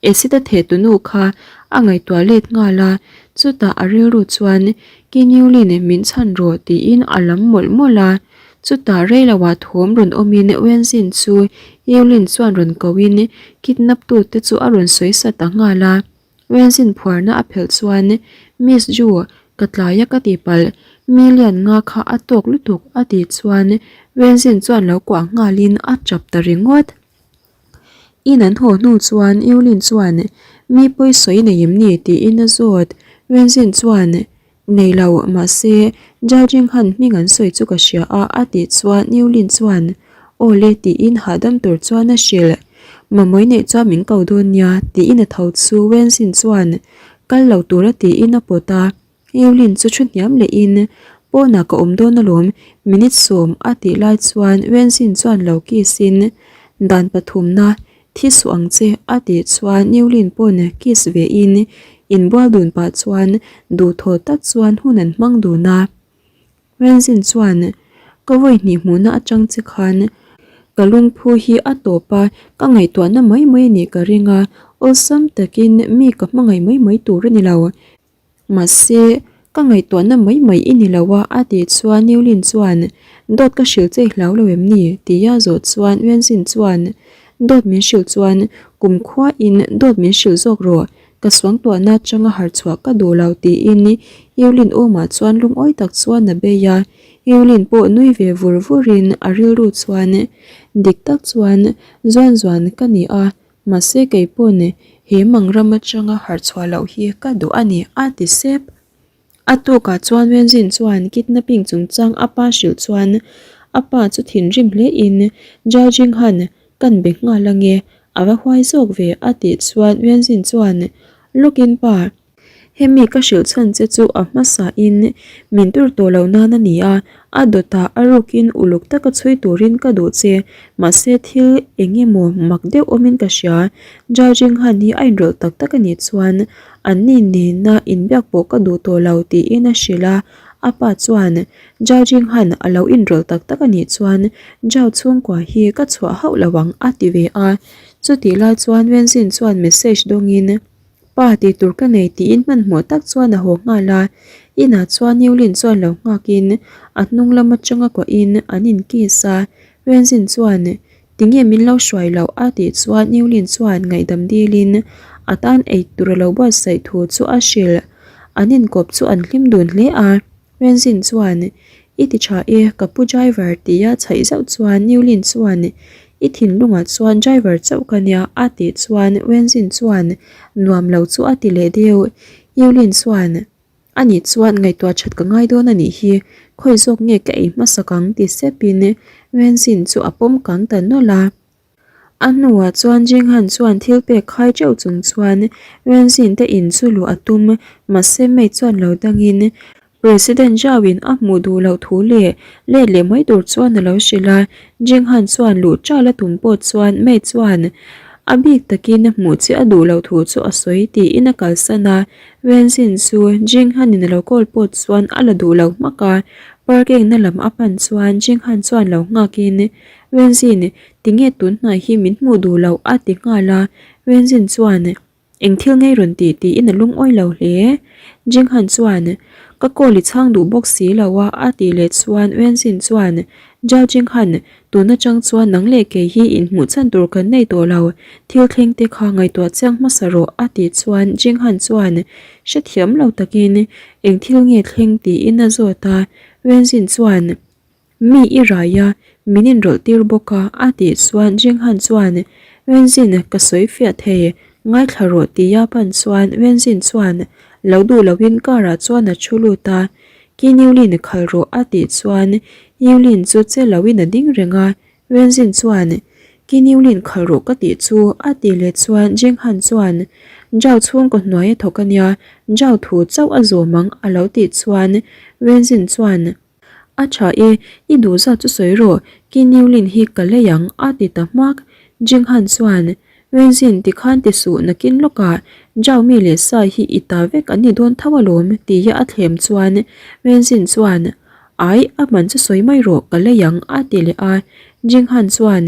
Acid a theh tu nu kha a ngaihtuah let nghal a, chutah a rilru chuan Ki Newlin min chhan rawh tiin a lam mawlh mawlh a. Chutah reiloah thawm rawn awmin Wenzin chu Yulin chuan rawn kohin kidnap tute chu a rawn sawi sa ta nghal a. Wenzin phuarna a phelh chuan Miss Ju, ka tlai a ka ti palh, million nga kha a tawk lutuk a tih chuan Wenzin chuan lo kuah nghalin a tap ta ringawt. In an haw hnu chuan Yulin chuan mi pawi sawi nei em ni tiin a zawt. Wenzin chuan Nei lo, mahse, Zhao Jinghan hming an sawi chu ka hria a, a tih chuan Niu Lin chuan, Aw le tiin hahdam tur chuan a hrilh. Mamawii neih chuan min ko dawn nia, tiin a tho chu Wen Xin chuan kal lo tura tiin a pawt a. Niu Lin chu thu hniam lehin, Pawnah ka awm dawn alawm, minute sawm a tih lai chuan Wen Xin chuan lo kiss in, Dan pathumna, Thi suh ang che a tih chuan Newlyn pawn kiss ve in inbual dun pah chuan duhthaw tak chuan hun an hmang dun a. Renzin chuan ka vawi hnih hmuhna atang che khan ka lungphu hi a tawp a, ka ngaihtuahna mai mai a nih ka ring a, awlsam takin mi ka hmangaih mai mai tur a ni lo. Mahse, ka ngaihtuahna mai mai i ni lo a, a tih chuan Newlyn chuan, Dawt ka hrilh che i hlau lo em ni? tia zawh chuan Wenzin chuan, Dawt min hrilh chuan kumkhuain dawt min hrilh zawk rawh, ka suangtuahna atanga harchhuah ka duh lo tiin Newlyn awmah chuan lungawi tak chuan a bei a. Newlyn pawh nui ve vur vurin a rilru chuan, Dik tak chuan zuan zuan ka ni a, Mahse kei pawn he mang ram atanga harh chhuah loh hi ka duh a ni, a ti sep. A tukah chuan Wenzin chuan kidnapping chungchang a pa hrilh chuan a pa chu thinrim hle in Zhao Jinghan kan be nghal ange, a va huai zawk ve a tih chuan Wenzin chuan lawkin pa, Hemi ka hrilh chhan che chu a hmasa in min tur tawh lo nan a ni a, a dawtah a rukin uluk taka chhui turin ka duh che, mahse thil eng emaw mak deuh awmin ka hria, Zhao Jinghan hi a inrawlh tak tak a nih chuan anni nena inbiak pawh ka duh tawh lo tiin a hrilh a, a pa chuan Zhao Jinghan a lo inrawlh tak tak a nih chuan Zhao chhungkua hi ka chhuah hauh lo ang a ti ve a, chutih lai chuan Wenzin chuan message dawngin. Pa tih tur ka nei tiin hmanhmawh tak chuan a haw nghal a, inah chuan Newlyn chuan lo nghakin a hnung lam atanga kuahin an in kiss a, Renzin chuan tinge min lo hruai loh a tih chuan Newlyn chuan ngaihdam dilin a tan ei tur a lo buatsaih thu chu a hrilh, an inkawp chu an hlim dun hle a. Renzin chuan, I ti tha e, ka pu driver tia chhaih zauh chuan Newlyn chuan, I thinlungah chuan driver chauh ka nia a tih chuan Renzin chuan nuam lo chu a ti leh deuh. Newlyn chuan, A nih chuan ngaihtuah that ka ngai dawn a nih hi, khawi zawk nge ka ei hmasak ang ti sepin Renzin chu a pawm kang ta nawlh a. A hnuah chuan Jinghan chuan thil pek khai teuh chung chuan Renzin te in chu luh a tum, mahse maid chuan lo dangin President Zhao in a hmuh duh loh thu leh let leh mai tur chuan a lo hrilh a, Jinghan chuan luh ṭal a tum pawh chuan maid chuan a bik takin a hmuh che a duh loh thu chu a sawi tiin a kalsan a, Renzin chu Jinghan in a lo call pawh chuan a la duh lo hmak a, parking na lam a pan chuan Jinghan chuan lo nghakin Renzin, tinge tun hnai hi min hmuh duh loh a ti nghal a, Renzin chuan eng thil ngei rawn tih tiin a lungawi lo hle. Jinghan chuan ka call i chhang duh bawk si lo a a tih leh chuan Renzin chuan Zhao Jinghan, tun atang chuan nang leh kei hi inhmuh chhan tur kan nei tawh lo, thil thleng te kha ngaihtuah chiang hmasa rawh a tih chuan Jinghan chuan hrethiam lo takin eng thil nge thleng tiin a zawt a, Wenzin chuan Mi i rai a, min inrawlh tir bawk a a tih chuan Jinghan chuan Wenzin ka sawi fiah thei, ngaithla rawh tia pan chuan Wenzin chuan lo duh loin car ah chuan a thu lut a, Kin Yulin khal rawh a tih chuan Yulin chu che loin a ding reng a, Wenzin chuan Kin Yulin khal rawh ka tih chu a tih leh chuan Jinghan chuan Zhao chhungkaw hnuai a thawk a nia, Zhao thu chauh a zawm ang a lo tih chuan Wenzin chuan A tha e, i duh zat chu sawi rawh, Ki Newlin hi ka lei ang a ti ta hmak. Jinghan chuan, Wenzin tikhan ti suh nakin lawkah Zhao mi leh Sai hi i ta vek an ni dawn tho alawm tia a thlem chuan Wenzin chuan, Ai, a man chu sawi mai rawh, ka lei ang a ti leh a. Jinghan chuan,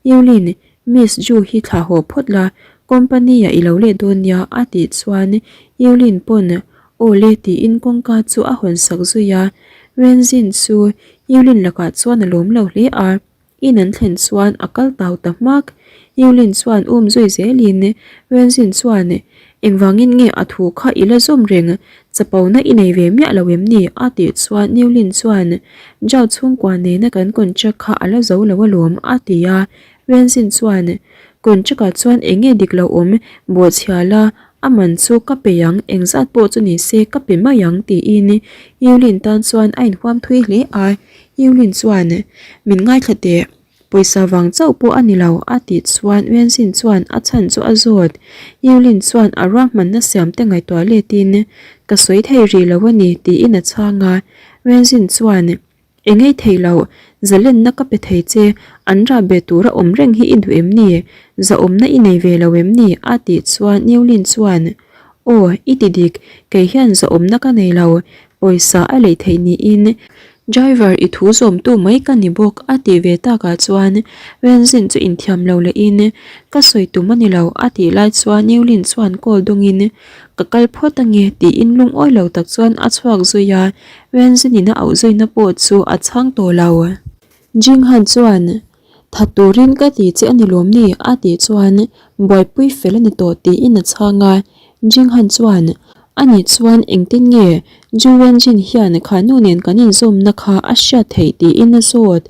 Newlin, Miss Zhu hi thlah haw phawt la, company-ah i lo leh dawn nia a tih chuan Newlin pawn Aw le tiin kawngka chu a hawn sak zui a, Wenzin chu Yulin lakah chuan a lawm lo hle a, in an thlen chuan a kal tau ta hmak. Yulin chuan um zui zelin Wenzin chuan Engvangin nge a thu kha i la zawm reng, chapona i nei ve miah lo em ni? a tih chuan Yulin chuan Zhao chhungkua nena kan contract kha a la zo lo alawm a ti a, Wenzin chuan Contract ah chuan eng nge dik lo awm, bawhchhia la A man chu ka pe ang, engzat pawh chu ni se ka pe mai ang tiin Yulin tan chuan a inhuam thui hle a. Yulin chuan, Min ngaithla teh, pawisa vang chauh pawh a ni lo a tih chuan Wenzin chuan a chhan chu a zawt. Yulin chuan a ruahmanna siam te ngaihtuah letin, Ka sawi thei rih lo a ni tiin a chhang a. Wenzin chuan, Eng ei thei lo, zalenna ka pe thei che, an rah be tura awm reng hi i duh em ni? Zahawmna i nei ve lo em ni? a tih chuan Newlin chuan, Aw, i ti dik, kei hian zahawmna ka nei lo, pawisa a lei theih niin driver i thu zawmtu mai ka ni bawk a tih ve takah chuan Wenzin chu inthiam lo lehin, Ka sawi tum a ni lo a tih lai chuan Newlin chuan call dawngin, Ka kal phawt ange tiin lungawi lo tak chuan a chhuak zui a, Wenzinin a auh zuina pawh chu a chhang tawh lo. Jinghan chuan, That turin ka ti che a ni lawm ni? a tih chuan, Buaipui fel a ni tawh tiin a chhang a. Jinghan chuan, Anih chuan engtin nge Ju Wenjin hian kha nu nen kan inzawmna kha a hriat theih tiin a zawt.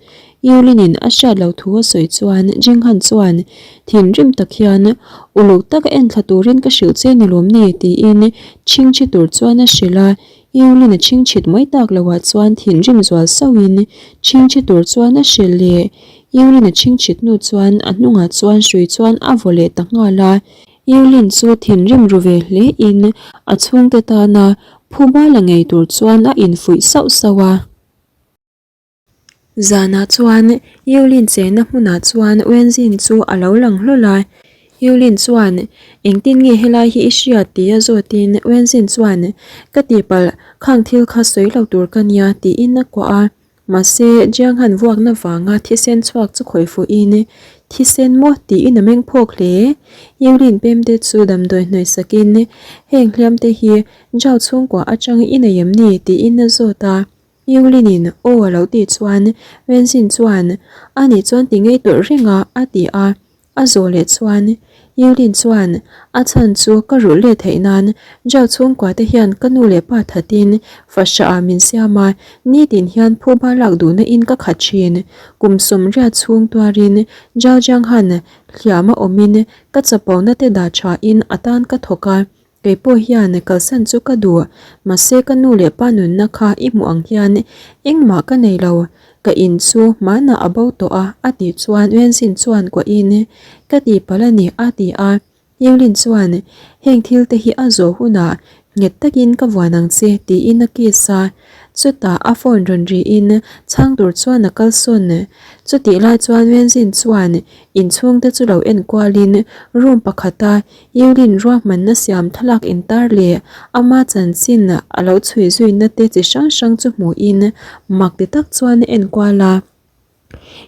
Yulin-in a hriat loh thu a sawi chuan Jinghan chuan thinrim tak hian, Uluk taka enthla turin ka hrilh che ni lawm ni? tiin chhingchhi tur chuan a hrilh a. Yulin a chhingchhit mai tak loah chuan thinrim zual sauhin chhingchhi tur chuan a hrilh leh. Yulin a chhingchhit hnu chuan a hnungah chuan hrui chuan a vaw leh ta nghal a. Yulin chu thinrim ru ve hlein a chhungte tana phuba la ngei tur chuan a infuih sauh sauh a. Zanah chuan Yulin chenna hmunah chuan Wenzin chu a lo lang hlawl a. Yulin chuan, Engtin nge helai hi i hriat? tia zawtin Wenzin chuan, Ka tihpalh, khang thil kha sawi lo tur ka nia, tiin a kuah a. Mahse, Jianghan vuakna vanga thisen chhuak chu khawih fuhin, Thisen maw? tiin a meng phawk hle. Yulin pemte chu damdawi hnawih sakin, Heng hliamte hi Zhao chhungkua atang i nei em ni? tiin a zawt a. Yulin-in aw a lo tih chuan Wenzin chuan a nih chuan ti ngei tawrh reng a a ti a. A zawh leh chuan Yulin chuan a chhan chu ka rulh let theih nan Zhao chhungkua te hian ka nu leh pa thatin fahrah ah min siam a, nitin hian phuba lak duhna in ka khat thin. Kum sawmriat chhung tuarin Zhao Jianghan hliam a awmin ka chapona te dah tha in a tan ka thawk a. Kei pawh hian kalsan chu ka duh, mahse ka nu leh pa nunna kha i hmuh ang hian engmah ka nei lo, ka in chu hmanah a bo tawh a a tih chuan Wenzin chuan kuahin ka tihpalh a ni a ti a, Yulin chuan heng thil te hi a zawh hunah nghet takin ka vuan ang che tiin a kiss a, chutah a phone rawn riin chhang tur chuan a kalsawn, chutih lai chuan Wenzin chuan inchhungte chu lo enkualin room pakhata Yulin ruahmanna siam thlalak intar leh ama chanchin a lo chhui zuina te chi hrang hrang chu hmuhin mak ti tak chuan a enkual a.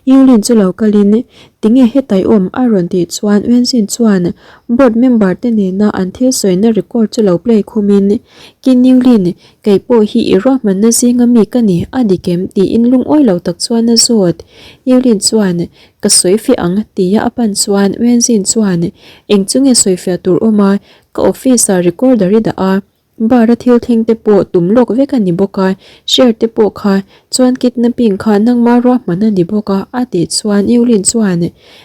Yulin chu lo kalin, Tinge hetai awm? a rawn tih chuan Wenzin chuan board member te nena an thil sawina record chu lo play khumin, Kin Yulin, kei pawh hi i ruahmanna zinga mi ka ni, a dik em? tiin lungawi lo tak chuan a zawt. Yulin chuan, Ka sawi fiah ang, tia a pan chuan Wenzin chuan, Eng chu nge sawi fiah tur awm a, ka office ah recorder i dah a, Bar a thil thleng te pawh tum lawk vek a ni bawk a, share te pawh kha chuan kidnapping kha nangma ruahman a ni bawk a a tih chuan Eulin chuan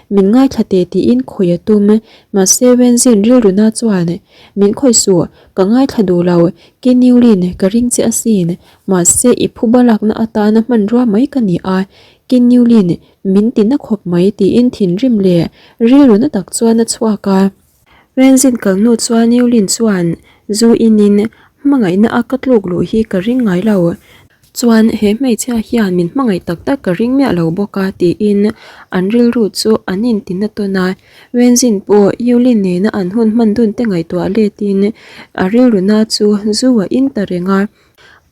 min ngaithla teh tiin khawih a tum mahse Wenzin rilruna chuan min khawih suh ka ngaithla duh lo Kin Eulin ka ring che asin mahse i phuba lakna atana hmanrua mai ka ni a Kin Eulin min ti na khawp mai tiin thinrim leh rilruna tak chuan a chhuak a. Renzin kal hnu chuan Yulin chuan zu inin hmangaihna a ka tluk luh hi ka ring ngai lo. Chuan he hmeichhia hian min hmangaih tak tak ka ring miah lo bawk a tiin an rilru chu an intina tawn a. Renzin pawh Yulin nena an hun hman dun te ngaihtuah letin a rilruna chu zu a in ta reng a.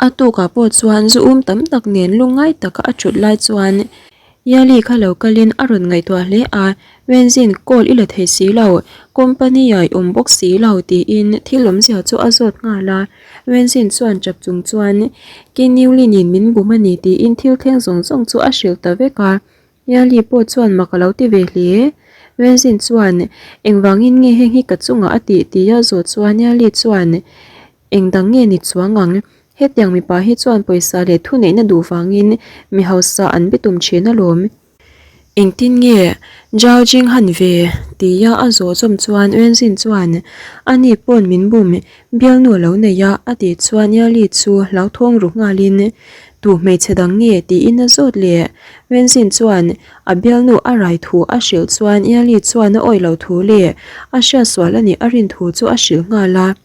A tukah pawh chuan zu um tam tak nen lungngai taka a thut lai chuan Yali kha lo kalin a rawn ngaihtuah hle a, Wenzin call i la thei si lo, company ah i awm bawk si lo tiin thil awmzia chu a zawt nghal a. Wenzin chuan tap chung chuan Kiniulinin min bum a ni tiin thil thleng zawng zawng chu a hrilh ta vek a. Yali pawh chuan mak a lo ti ve hle. Wenzin chuan engvangin nge heng hi ka chungah a tih tia zawh chuan Yali chuan Eng dang nge ni chuang ang? Hetiang mipa hi chuan pawisa leh thuneihna duh vangin mi hausa an be tum thin alawm. Engtin nge Zhao Jing han ve? tia a zawh zawm chuan Wenzin chuan, Ani pawn min bum, bialnu a lo nei a, a tih chuan Yali chu hlauthawng ru nghalin, Tu hmeichhe dang nge? tiin a zawt leh. Wenzin chuan a bialnu a rai thu a hrilh chuan Yali chuan a awih loh thu leh a hriatsual a nih a rin thu chu a hrilh nghal a.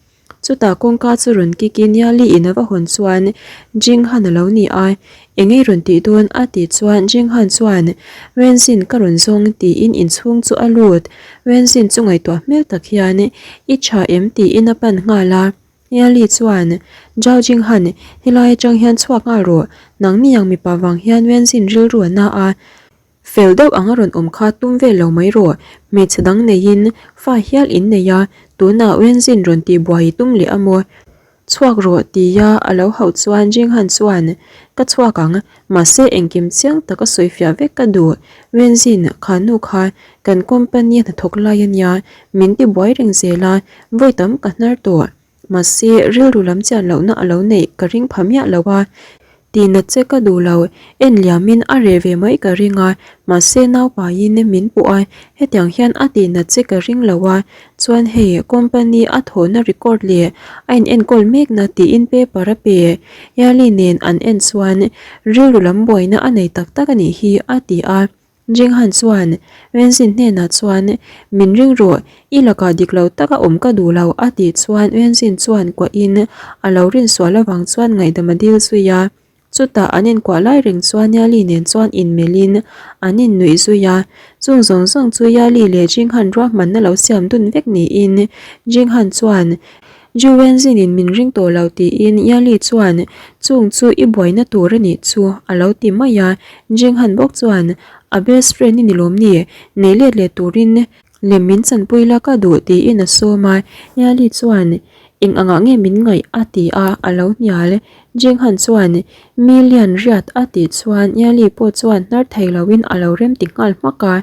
Chutah kawngka chu rawn kik in Yali in a va hawn chuan Jing Han a lo ni a, eng ei rawn tih dawn a tih chuan Jing Han chuan Wenzin ka rawn zawng tiin inchhung chu a lut, Wenzin chu ngaihtuah hmel tak hian i tha em tiin a pan nghal a, Yali chuan Zhao Jing Han helai atang hian chhuak nghal rawh, nangni ang mipa vang hian Wenzin rilru a na a, Fel deuh ang a rawn awm kha tum vel lo mai rawh, hmeichhe dang neiin fa hial in nei a, tunah Wenzin rawn tih buai i tum leh a maw? Chhuak rawh tia a lo hauh chuan Jinghan chuan, Ka chhuak ang, mahse engkim chiang tak a sawi fiah vek ka duh, Wenzin, kha nu kha kan company a hnathawk lai a nia, min ti buai reng zel a, vawi tam ka hnar tawh. Mahse, rilru lam chian lohna a lo neih ka ring pha miah lo a, tihnat che ka duh lo, en liamin a reh ve mai ka ring a, mahse naupaiin min puh a, hetiang hian a tihnat che ka ring lo a, chuan hei company a thawhna record leh a in enkawl mekna tiin paper a pe, Yali nen an en chuan rilru lam buaina a nei tak tak a nih hi a ti a. Jinghan chuan Wenzin hnenah chuan, Min ring rawh, i lakah dik lo taka awm ka duh lo, a tih chuan Wenzin chuan kuahin a lo rinsual avang chuan ngaihdam a dil zui a. Chutah an inkuah lai reng chuan Yali nen chuan inmelhin an innuih zui a. Chung zawng zawng chu Yali leh Jinghan ruahmanna lo siam dun vek niin Jinghan chuan Ju Wenzin-in min ring tawh lo tiin Yali chuan chung chu i buaina tur a nih chu a lo ti mai a, Jinghan bawk chuan a best friend i ni lawm ni, nei let leh turin lem min chanpui la ka duh tiin a sawm a, Yali chuan eng angah nge min ngaih a ti a, a lo hnial. Jinghan chuan million riat a tih chuan Yali pawh chuan hnar thei loin a lo rem ti nghal hmak a,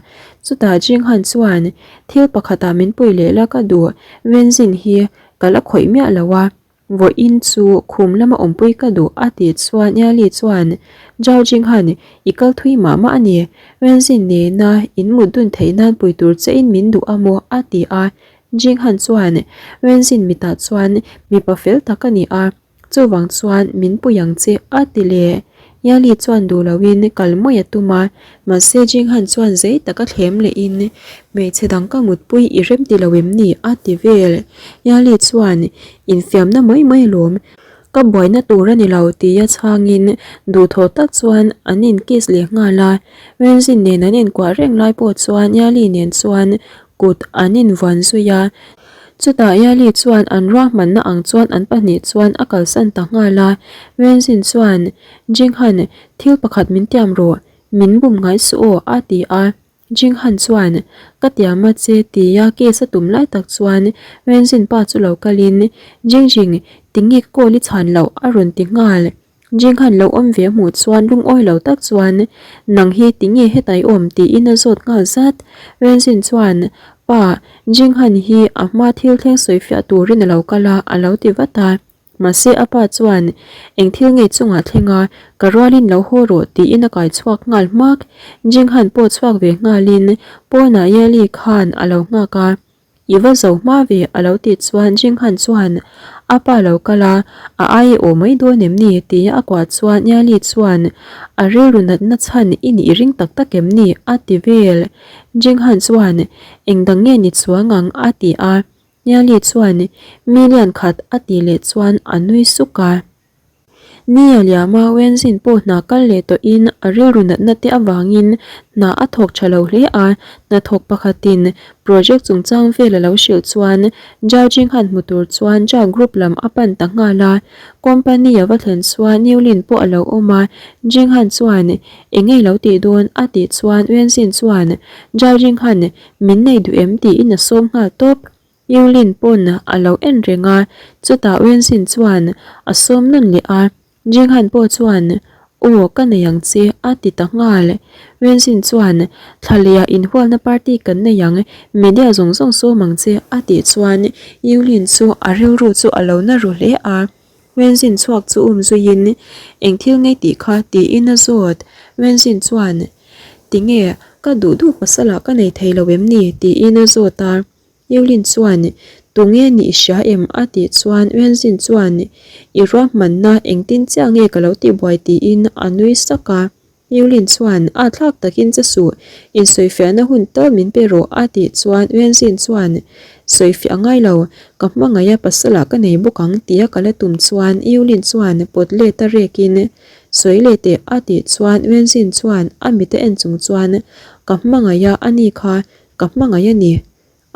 chutah Jinghan chuan Thil pakhatah min pui leh la ka duh, Wenzin hi ka la khawih miah lo a, vawiin chu khum lama awmpui ka duh a tih chuan Yali chuan Zhao Jinghan i kal thui mah mah a ni, Wenzin nena in mut dun theih nan pui tur che in min duh a maw a ti a, Jinghan chuan Wenzin mitah chuan mipa fel tak a ni a. Chuvang chuan min pui ang che a ti leh. Yali chuan duh loin kal mai a tum a, mahse Jinghan chuan zei taka thlem lehin hmeichhe dang ka mutpui i rem ti lo em ni a ti vel. Yali chuan infiamna mai mai alawm, ka buaina tur a ni lo tia chhangin duhthawh tak chuan an in kiss leh nghal a. Wenzin nen an inkuah reng lai pawh chuan Yali nen chuan kut an invuan zui a. Chutah Yali chuan an ruahmanna ang chuan an pahnih chuan a kalsan ta nghal a, Wenzin chuan, Jinghan, thil pakhat min tiam rawh. Min bum ngai suh aw a ti a. Jinghan chuan, Ka tiam a che tia case a tum lai tak chuan Wenzin pa chu lo kalin, Jingjing, tinge ka call i chhan loh a rawn ti nghal. Jinghan lo awm ve hmuh chuan lungawi lo tak chuan, Nang hi tinge hetah i awm tiin a zawt nghal zat. Wenzin chuan, Pa, Jinghan hi a hma thil thleng sawifiah turin a lo kal a a lo ti vat a. Mahse a pa chuan, Eng thil nge chungah thleng a, ka rualin lo haw rawh tiin a kai chhuak nghal hmak. Jinghan pawh chhuak ve nghalin pawnah Yali khan a lo nghak a, I va zo hma ve a lo tih chuan Jinghan chuan a pa lo kal a, a ai i aw mai dawn em ni tia a kuah chuan Yali chuan a rilru natna chhan i nih ring tak tak em ni a ti vel. Jinghan chuan eng dang nge ni chuang ang a ti a. Niali chuan million khat a tih leh chuan a nui suk a. Ni a liam a, Wenzin pawh hna kal leh tawhin a rilru natna te avangin hna a thawk tha lo hle a, hnathawk pakhatin project chungchang vel a lo hrilh chuan Zhao Jinghan hmu tur chuan Zhao Group lam a pan ta nghal a. Company a va thlen chuan Niulin pawh a lo awm a, Jinghan chuan eng nge i lo tih dawn a tih chuan Wenzin chuan Zhao Jinghan Min nei duh em tiin a sawm nghal tawp. Yulin pawn a lo en reng a, chutah Wenzin chuan a sawm nawn leh a. Jinghan pawh chuan, Aw, ka nei ang che, a ti ta nghal. Wenzin chuan, Thla lehah inhualna party kan nei ang, media zawng zawng sawm ang che, a tih chuan Yulin chu a rilru chu a lo na ru hle a. Wenzin chhuak chu um zuiin, Eng thil ngei tih kha? tiin a zawt. Wenzin chuan, Tinge, ka duh duh pasalah ka nei thei lo em ni? tiin a zawt a. Yulin chuan, Tunge nih i hria em? a tih chuan Wenzin chuan, I ruahmanna engtin chiah nge ka lo tihbuai? tiin a nui sak a. Yulin chuan, A thlak takin che suh, insawifiahna hun tal min pe rawh a tih chuan Wenzin chuan, Sawifiah a ngai lo, ka hmangaih a pasalah ka nei bawk ang tia ka la tum chuan Yulin chuan pawt let a rekin, Sawi leh teh a tih chuan Wenzin chuan a mit a en chung chuan, Ka hmangaih a a ni kha, ka hmangaih a ni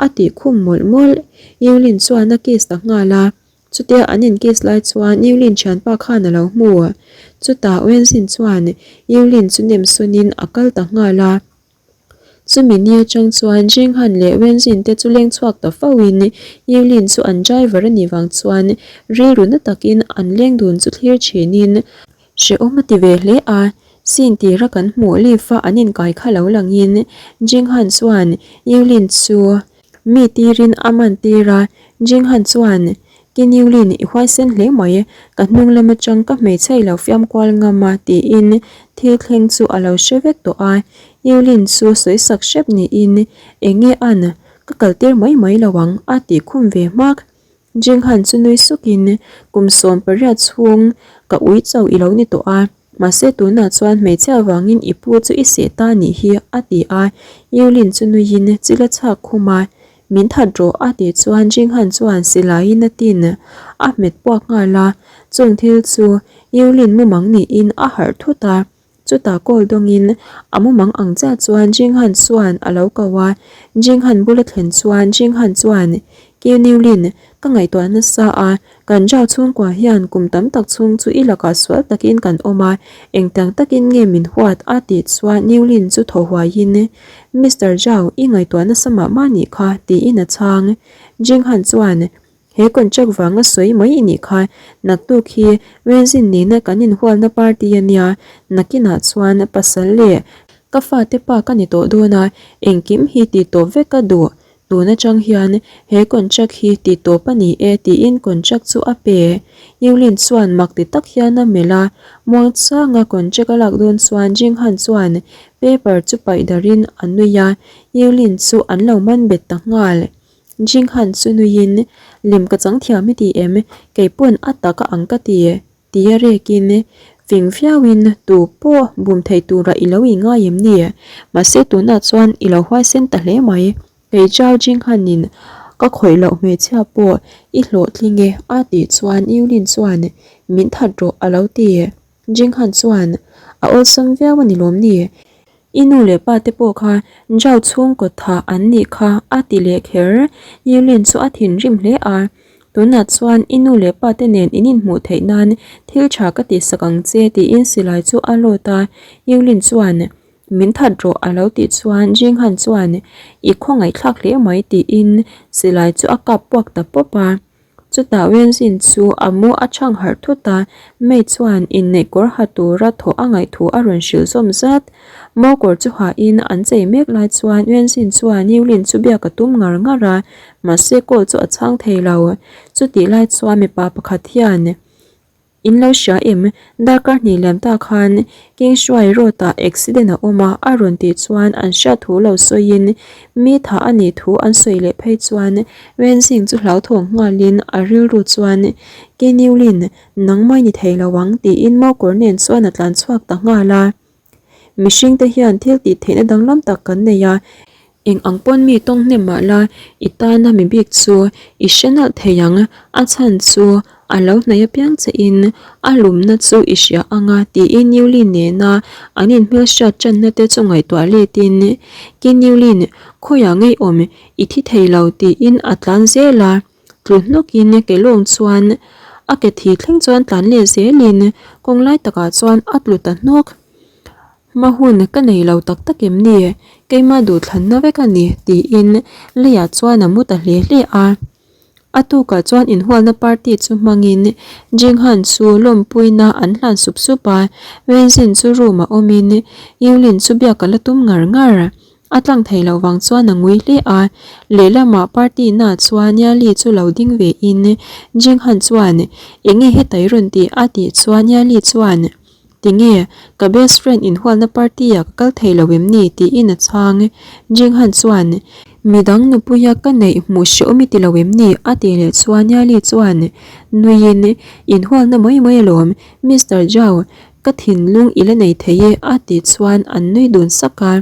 a tih khum mawlh mawlh. Yulin chuan a kiss ta nghal a. Chutia an in kiss lai chuan Yulin thianpa khan a lo hmu. Chutah Wenzin chuan Yulin chu nem sawnin a kal ta nghal a. Chumi ni atang chuan Jinghan leh Wenzin te chu leng chhuak ta fo in Yulin chu an driver a nih vang chuan rilru na takin an leng dun chu thlir thin in hrehawm a ti ve hle a. Scene tira kan hmuh lift a an inkai kha lo langin Jinghan chuan Yulin chu Mi tirin a man tir a, Jinghan chuan, Ki Niulin i huaisen hle mai, ka hnung lam atang ka hmeichhe i lo fiam kual ngam a tiin thil thleng chu a lo hre vek tawh a. Niulin chu sawi sak hrep niin, Enge an, ka kal tir mai mai lo ang a tih khum ve hmak. Jinghan chu nui sukin, Kum 18 chhung ka ui chauh i lo ni tawh a. Mahse tunah chuan hmeichhia avangin i pu chu i seh ta nih hi a ti a, Yulin chu nuiin chil a chhak khum a, Min that rawh a tih chuan Jinghan chuan silaiin a tin a hmet puak nghal a, chung thil chu Yulin mumang niin a harh thut a, chutah call dawngin a mumang ang chiah chuan Jinghan chuan a lo ko a, Jinghan bula thlen chuan Jinghan chuan Kyu Niulin ka ngaihtuah nasa a, Kan Zhao chhungkua hian kum tam tak chhung chu i lakah sual takin kan awm a, engtiang takin nge min huat a tih chuan Niu Lin chu thaw huaiin, Mister Zhao, i ngaihtuah nasa mah mah nih kha, tiin a chhang. Jing Han chuan, He contract vanga sawi mai i nih kha, naktuk hi Wenzin nena kan inhualna party a nia, nakinah chuan pasal leh ka fate pa ka ni tawh dawn a, engkim hi tih tawp vek ka duh, Tun atang hian he contract hi ti tawp a ni e tiin contract chu a pe. Yulin chuan mak ti tak hian a melh a, muangchanga contract a lak dawn chuan Jinghan chuan paper chu paih darhin a nui a, Yulin chu an lo man bet ta nghal. Jinghan chu nuiin, Lem ka chang thiam i ti em? Kei pawn a tak a ang ka ti. Tia rekin, fing viauin tu pawh bum thei turah i lo ingai em ni? Mahse tunah chuan i lo huaisen ta hle mai. Kei Zhao Jinghanin ka khawih loh hmeichhia pawh i hlawhtling e a tih chuan Yulin chuan min that rawh a lo ti. Jinghan chuan a awlsam viau a ni lawm ni? I nu leh pa te pawh kha Zhao chhungkaw thah an nih kha a ti leh kher. Yulin chu a thinrim hle a. Tunah chuan i nu leh pa te nen in inhmuh theih nan thil tha ka tihsak ang che tiin silai chu a lawt a. Yulin chuan. Min that rawh a lo tih chuan Jinghan chuan I khawngaihthlak hle mai tiin silai chu a kap puak ta pawp a. Chutah Wenzin chu a mu a chhang harh thut a, May chuan inneih kawr ha tura thawh a ngaih thu a rawn hrilh zawm zat. Mo kawr chu hahin an chei mek lai chuan Wenzin chuan Yulin chu biak a tum ngar ngar a, mahse call chu a chhang thei lo. Chutih lai chuan mipa pakhat hian In lo hria em? Darkar hnih liam ta khan King Shuai Road ah accident a awm a, a rawn tih chuan an hriat thu lo sawiin mi tha a nih thu an sawi leh phei chuan Wenzing chu hlauthawng nghalin a rilru chuan Keniulin nangmah ni thei lo ang tiin Mokawr nen chuan a tlan chhuak ta nghal a. Mihring te hian thil tih theihna danglam tak kan nei a, eng ang pawn mi tawng hnem mah la i tana mi bik chu i hre nalh thei ang, a chhan chu a lo hnaih apiang che in a lumna chu i hria ang a tiin Newlyn nena an inhmelhriat tanna te chu ngaihtuah let in Ki Newlyn khawiah ngeiawm i thi thei lo tiin a tlan zel a. Tlu hnawkin ke lawng chuan a ke thi thleng chuan tlan leh zelin kawng lai takah chuan a tlu ta hnawk. Hma hun ka nei lo tak tak em ni? Keimah duhthlanna vek a ni tiin leiah chuan a mu ta hle hle a. A tukah chuan inhualna party chu hmangin Jinghan chu lawmpuina an hlan sup sup a, Wenzin chu room ah awmin Yulin chu biak a la tum ngar ngar. A tlang thei loh vang chuan a ngui hle a, lehlamah party na chuan Yali chu lo ding ve in Jinghan chuan enge heta i rawn tih a tih chuan Yali chuan tinge ka best friend inhualna party ah ka kal thei lo em ni tiin a chhang. Jinghan chuan midang nupuia ka neih hmuh hrehawm i ti lo em ni a tih leh chuan Yali chuan nuiin inhualna mai mai alawm Mister Zhao ka thinlung i la nei thei e a tih chuan an nui dun sak a.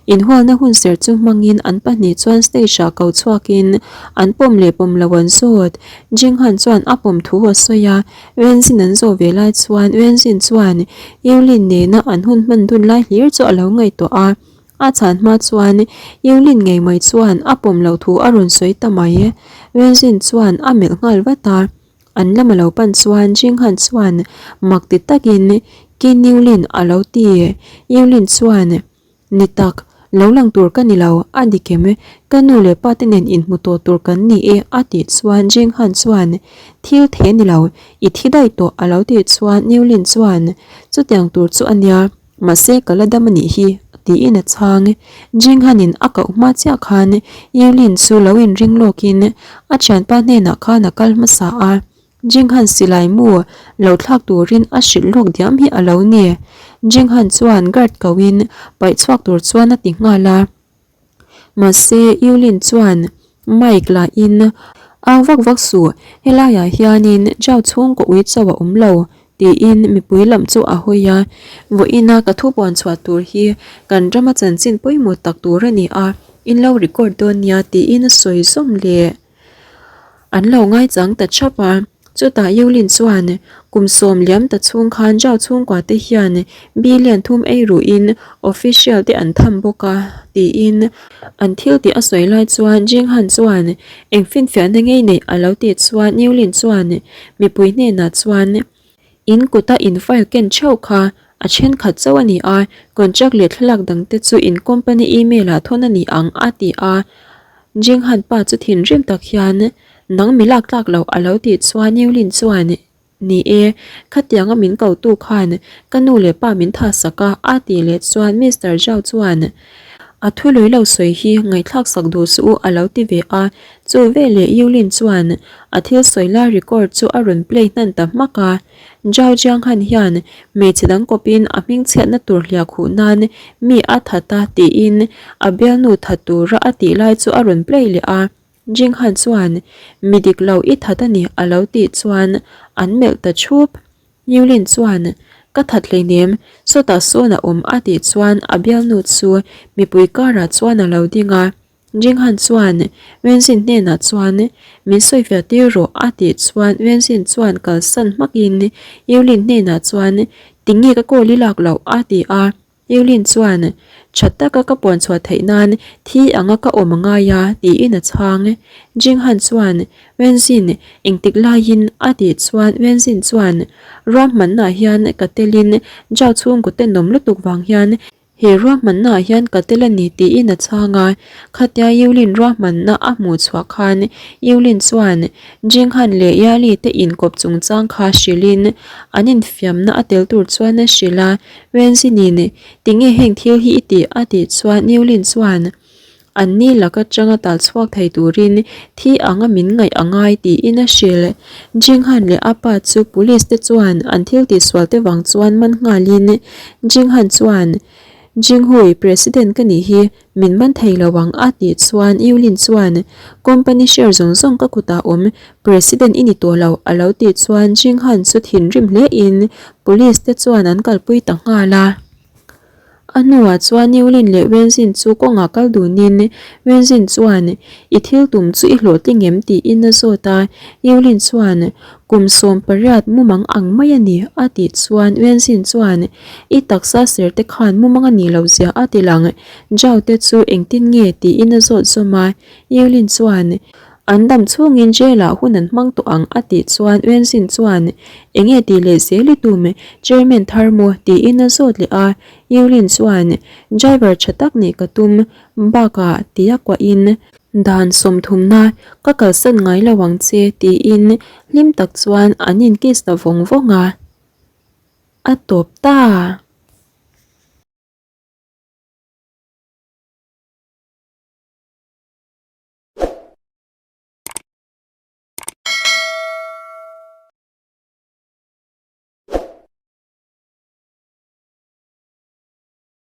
Inhualna hun ser chu hmangin an pahnih chuan stage ah ko chhuakin an pawm leh pawm lo an zawt. Jinghan chuan a pawm thu a sawi a, Wenzin an zawh ve lai chuan Wenzin chuan Yulin nena an hun hman dun lai hlir chu a lo ngaihtuah a. A chhan hma chuan Yulin ngei mai chuan a pawm loh thu a rawn sawi ta mai. Wenzin chuan a melh nghal vat a. An lam a lo pan chuan Jinghan chuan mak ti takin Kin Yulin a lo ti. Yulin chuan, Ni tak, lo lang tur ka ni lo, a dik em? Ka nu leh pa te nen inhmu tawh tur kan ni e a tih chuan Jinghan chuan, Thil the ni lo, i thi daih tawh a lo tih chuan Yulin chuan, Chutiang tur chu a nia. Mahse ka la dam a nih hi, tiin a chhang. Jinghanin a koh hma chiah khan Yulin chu lo inring lawkin a thianpa hnenah khan a kal hmasa a. Jinghan silai mu lo thlak turin a hrilh lawk diam hi a lo ni. Jinghan chuan guard kohin paih chhuak tur chuan a ti nghal a. Mahse Yulin chuan mic la in Au vak vak suh, helaiah hianin Zhao chhungkaw ui chauh a awm lo tiin mipui lam chu a hawi a. Vawiina ka thu puan chhuah tur hi kan rama chanchin pawimawh tak tur a ni a, in lo record dawn nia tiin a sawi zawm leh. An lo ngaichang ta thap a, chutah Yulin chuan kum sawm liam ta chhung khan Zhao chhungkua te hian billion thum ei ruhin official te an tham bawk a tiin an thil tih a sawi lai chuan Jing Han chuan eng finfiahna ngei neih a lo tih chuan Yulin chuan mipui hnenah chuan In kuta in file ken theuh kha a thenkhat chauh a ni a, contract leh thlalak dangte chu in company email ah thawn a ni ang a ti a. Jinghan pa chu thinrim tak hian nang mi lak tlak loh a lo tih chuan Yulin chuan Ni e, khatianga min kotu khan ka nu leh pa min tha sak a a tih leh chuan Mister Zhao chuan a thu lui lo sawi hi ngaihthlak sak duh suh u a lo ti ve a. Chu veleh Yulin chuan a thil sawi lai record chu a rawn play hnan ta hmak a. Zhao Jianghan hian hmeichhe dang kawpin a hmingchhiatna tur hliah khuh nan mi a that a tiin a bialnu that tura a tih lai chu a rawn play leh a. Jinghan chuan mi dik lo i that a ni a lo tih chuan an melh ta thup. Yulin chuan ka that hleinem sawtah sawn a awm a tih chuan a bialnu chu mipui karah chuan a lo ding a. Jinghan chuan Wenzin hnenah chuan min sawifiah tir rawh a tih chuan Wenzin chuan kalsan hmakin Yulin hnenah chuan tinge ka call i lak loh a ti a, Yulin chuan tha taka ka puan chhuah theih nan thi anga ka awm a ngai a tiin a chhang. Jinghan chuan Wenzin engtik laiin a tih chuan Wenzin chuan ruahmannaah hian ka telin Zhao chhungkaw tenawm lutuk vang hian. He ruahmanna ah hian ka tel a ni tiin a chhang a, khatia Yulin ruahmanna a hmuh chhuah khan Yulin chuan Jinghan leh Yali te inkawp chungchang kha hrilhin an infiamna a tel tur chuan a hrilh a, Wenzinin tinge heng thil hi i tih a tih chuan Yulin chuan An ni lak atanga tal chhuak thei turin thi anga min ngaih a ngai tiin a hrilh. Jinghan leh a pa chu police te chuan an thil tihsual te vang chuan man nghalin Jinghan chuan, Jinghui, President ka nih hi, min man thei lo ang a tih chuan Yulin chuan, Company share zawng zawng ka kutah awm, President i ni tawh lo a lo tih chuan Jinghan chu thinrim hle in police te chuan an kalpui ta nghal a. A hnuah chuan Yulin leh Wenzin chu kawngah kal dunin Wenzin chuan, I thil tum chu i hlawhtling em? tiin a zawt a. Yulin chuan, Kum 18 mumang ang mai a ni, a tih chuan Wenzin chuan, I taksa ser te khan mumang a nih loh zia a ti lang, Zhao te chu engtin nge? tiin a zawt zawm a. Yulin chuan, An dam chhungin jail-ah hun an hmang tawh ang a tih chuan Wenzin chuan, Enge tih leh zel i tum, chairman thar maw? tiin a zawt leh a. Yulin chuan, Driver tha tak nih ka tum, bakah tia kuahin, Dan sawmthumna ka kalsan ngai lo ang che tiin hlim tak chuan an in kiss ta vawng vawng a. A tawp ta!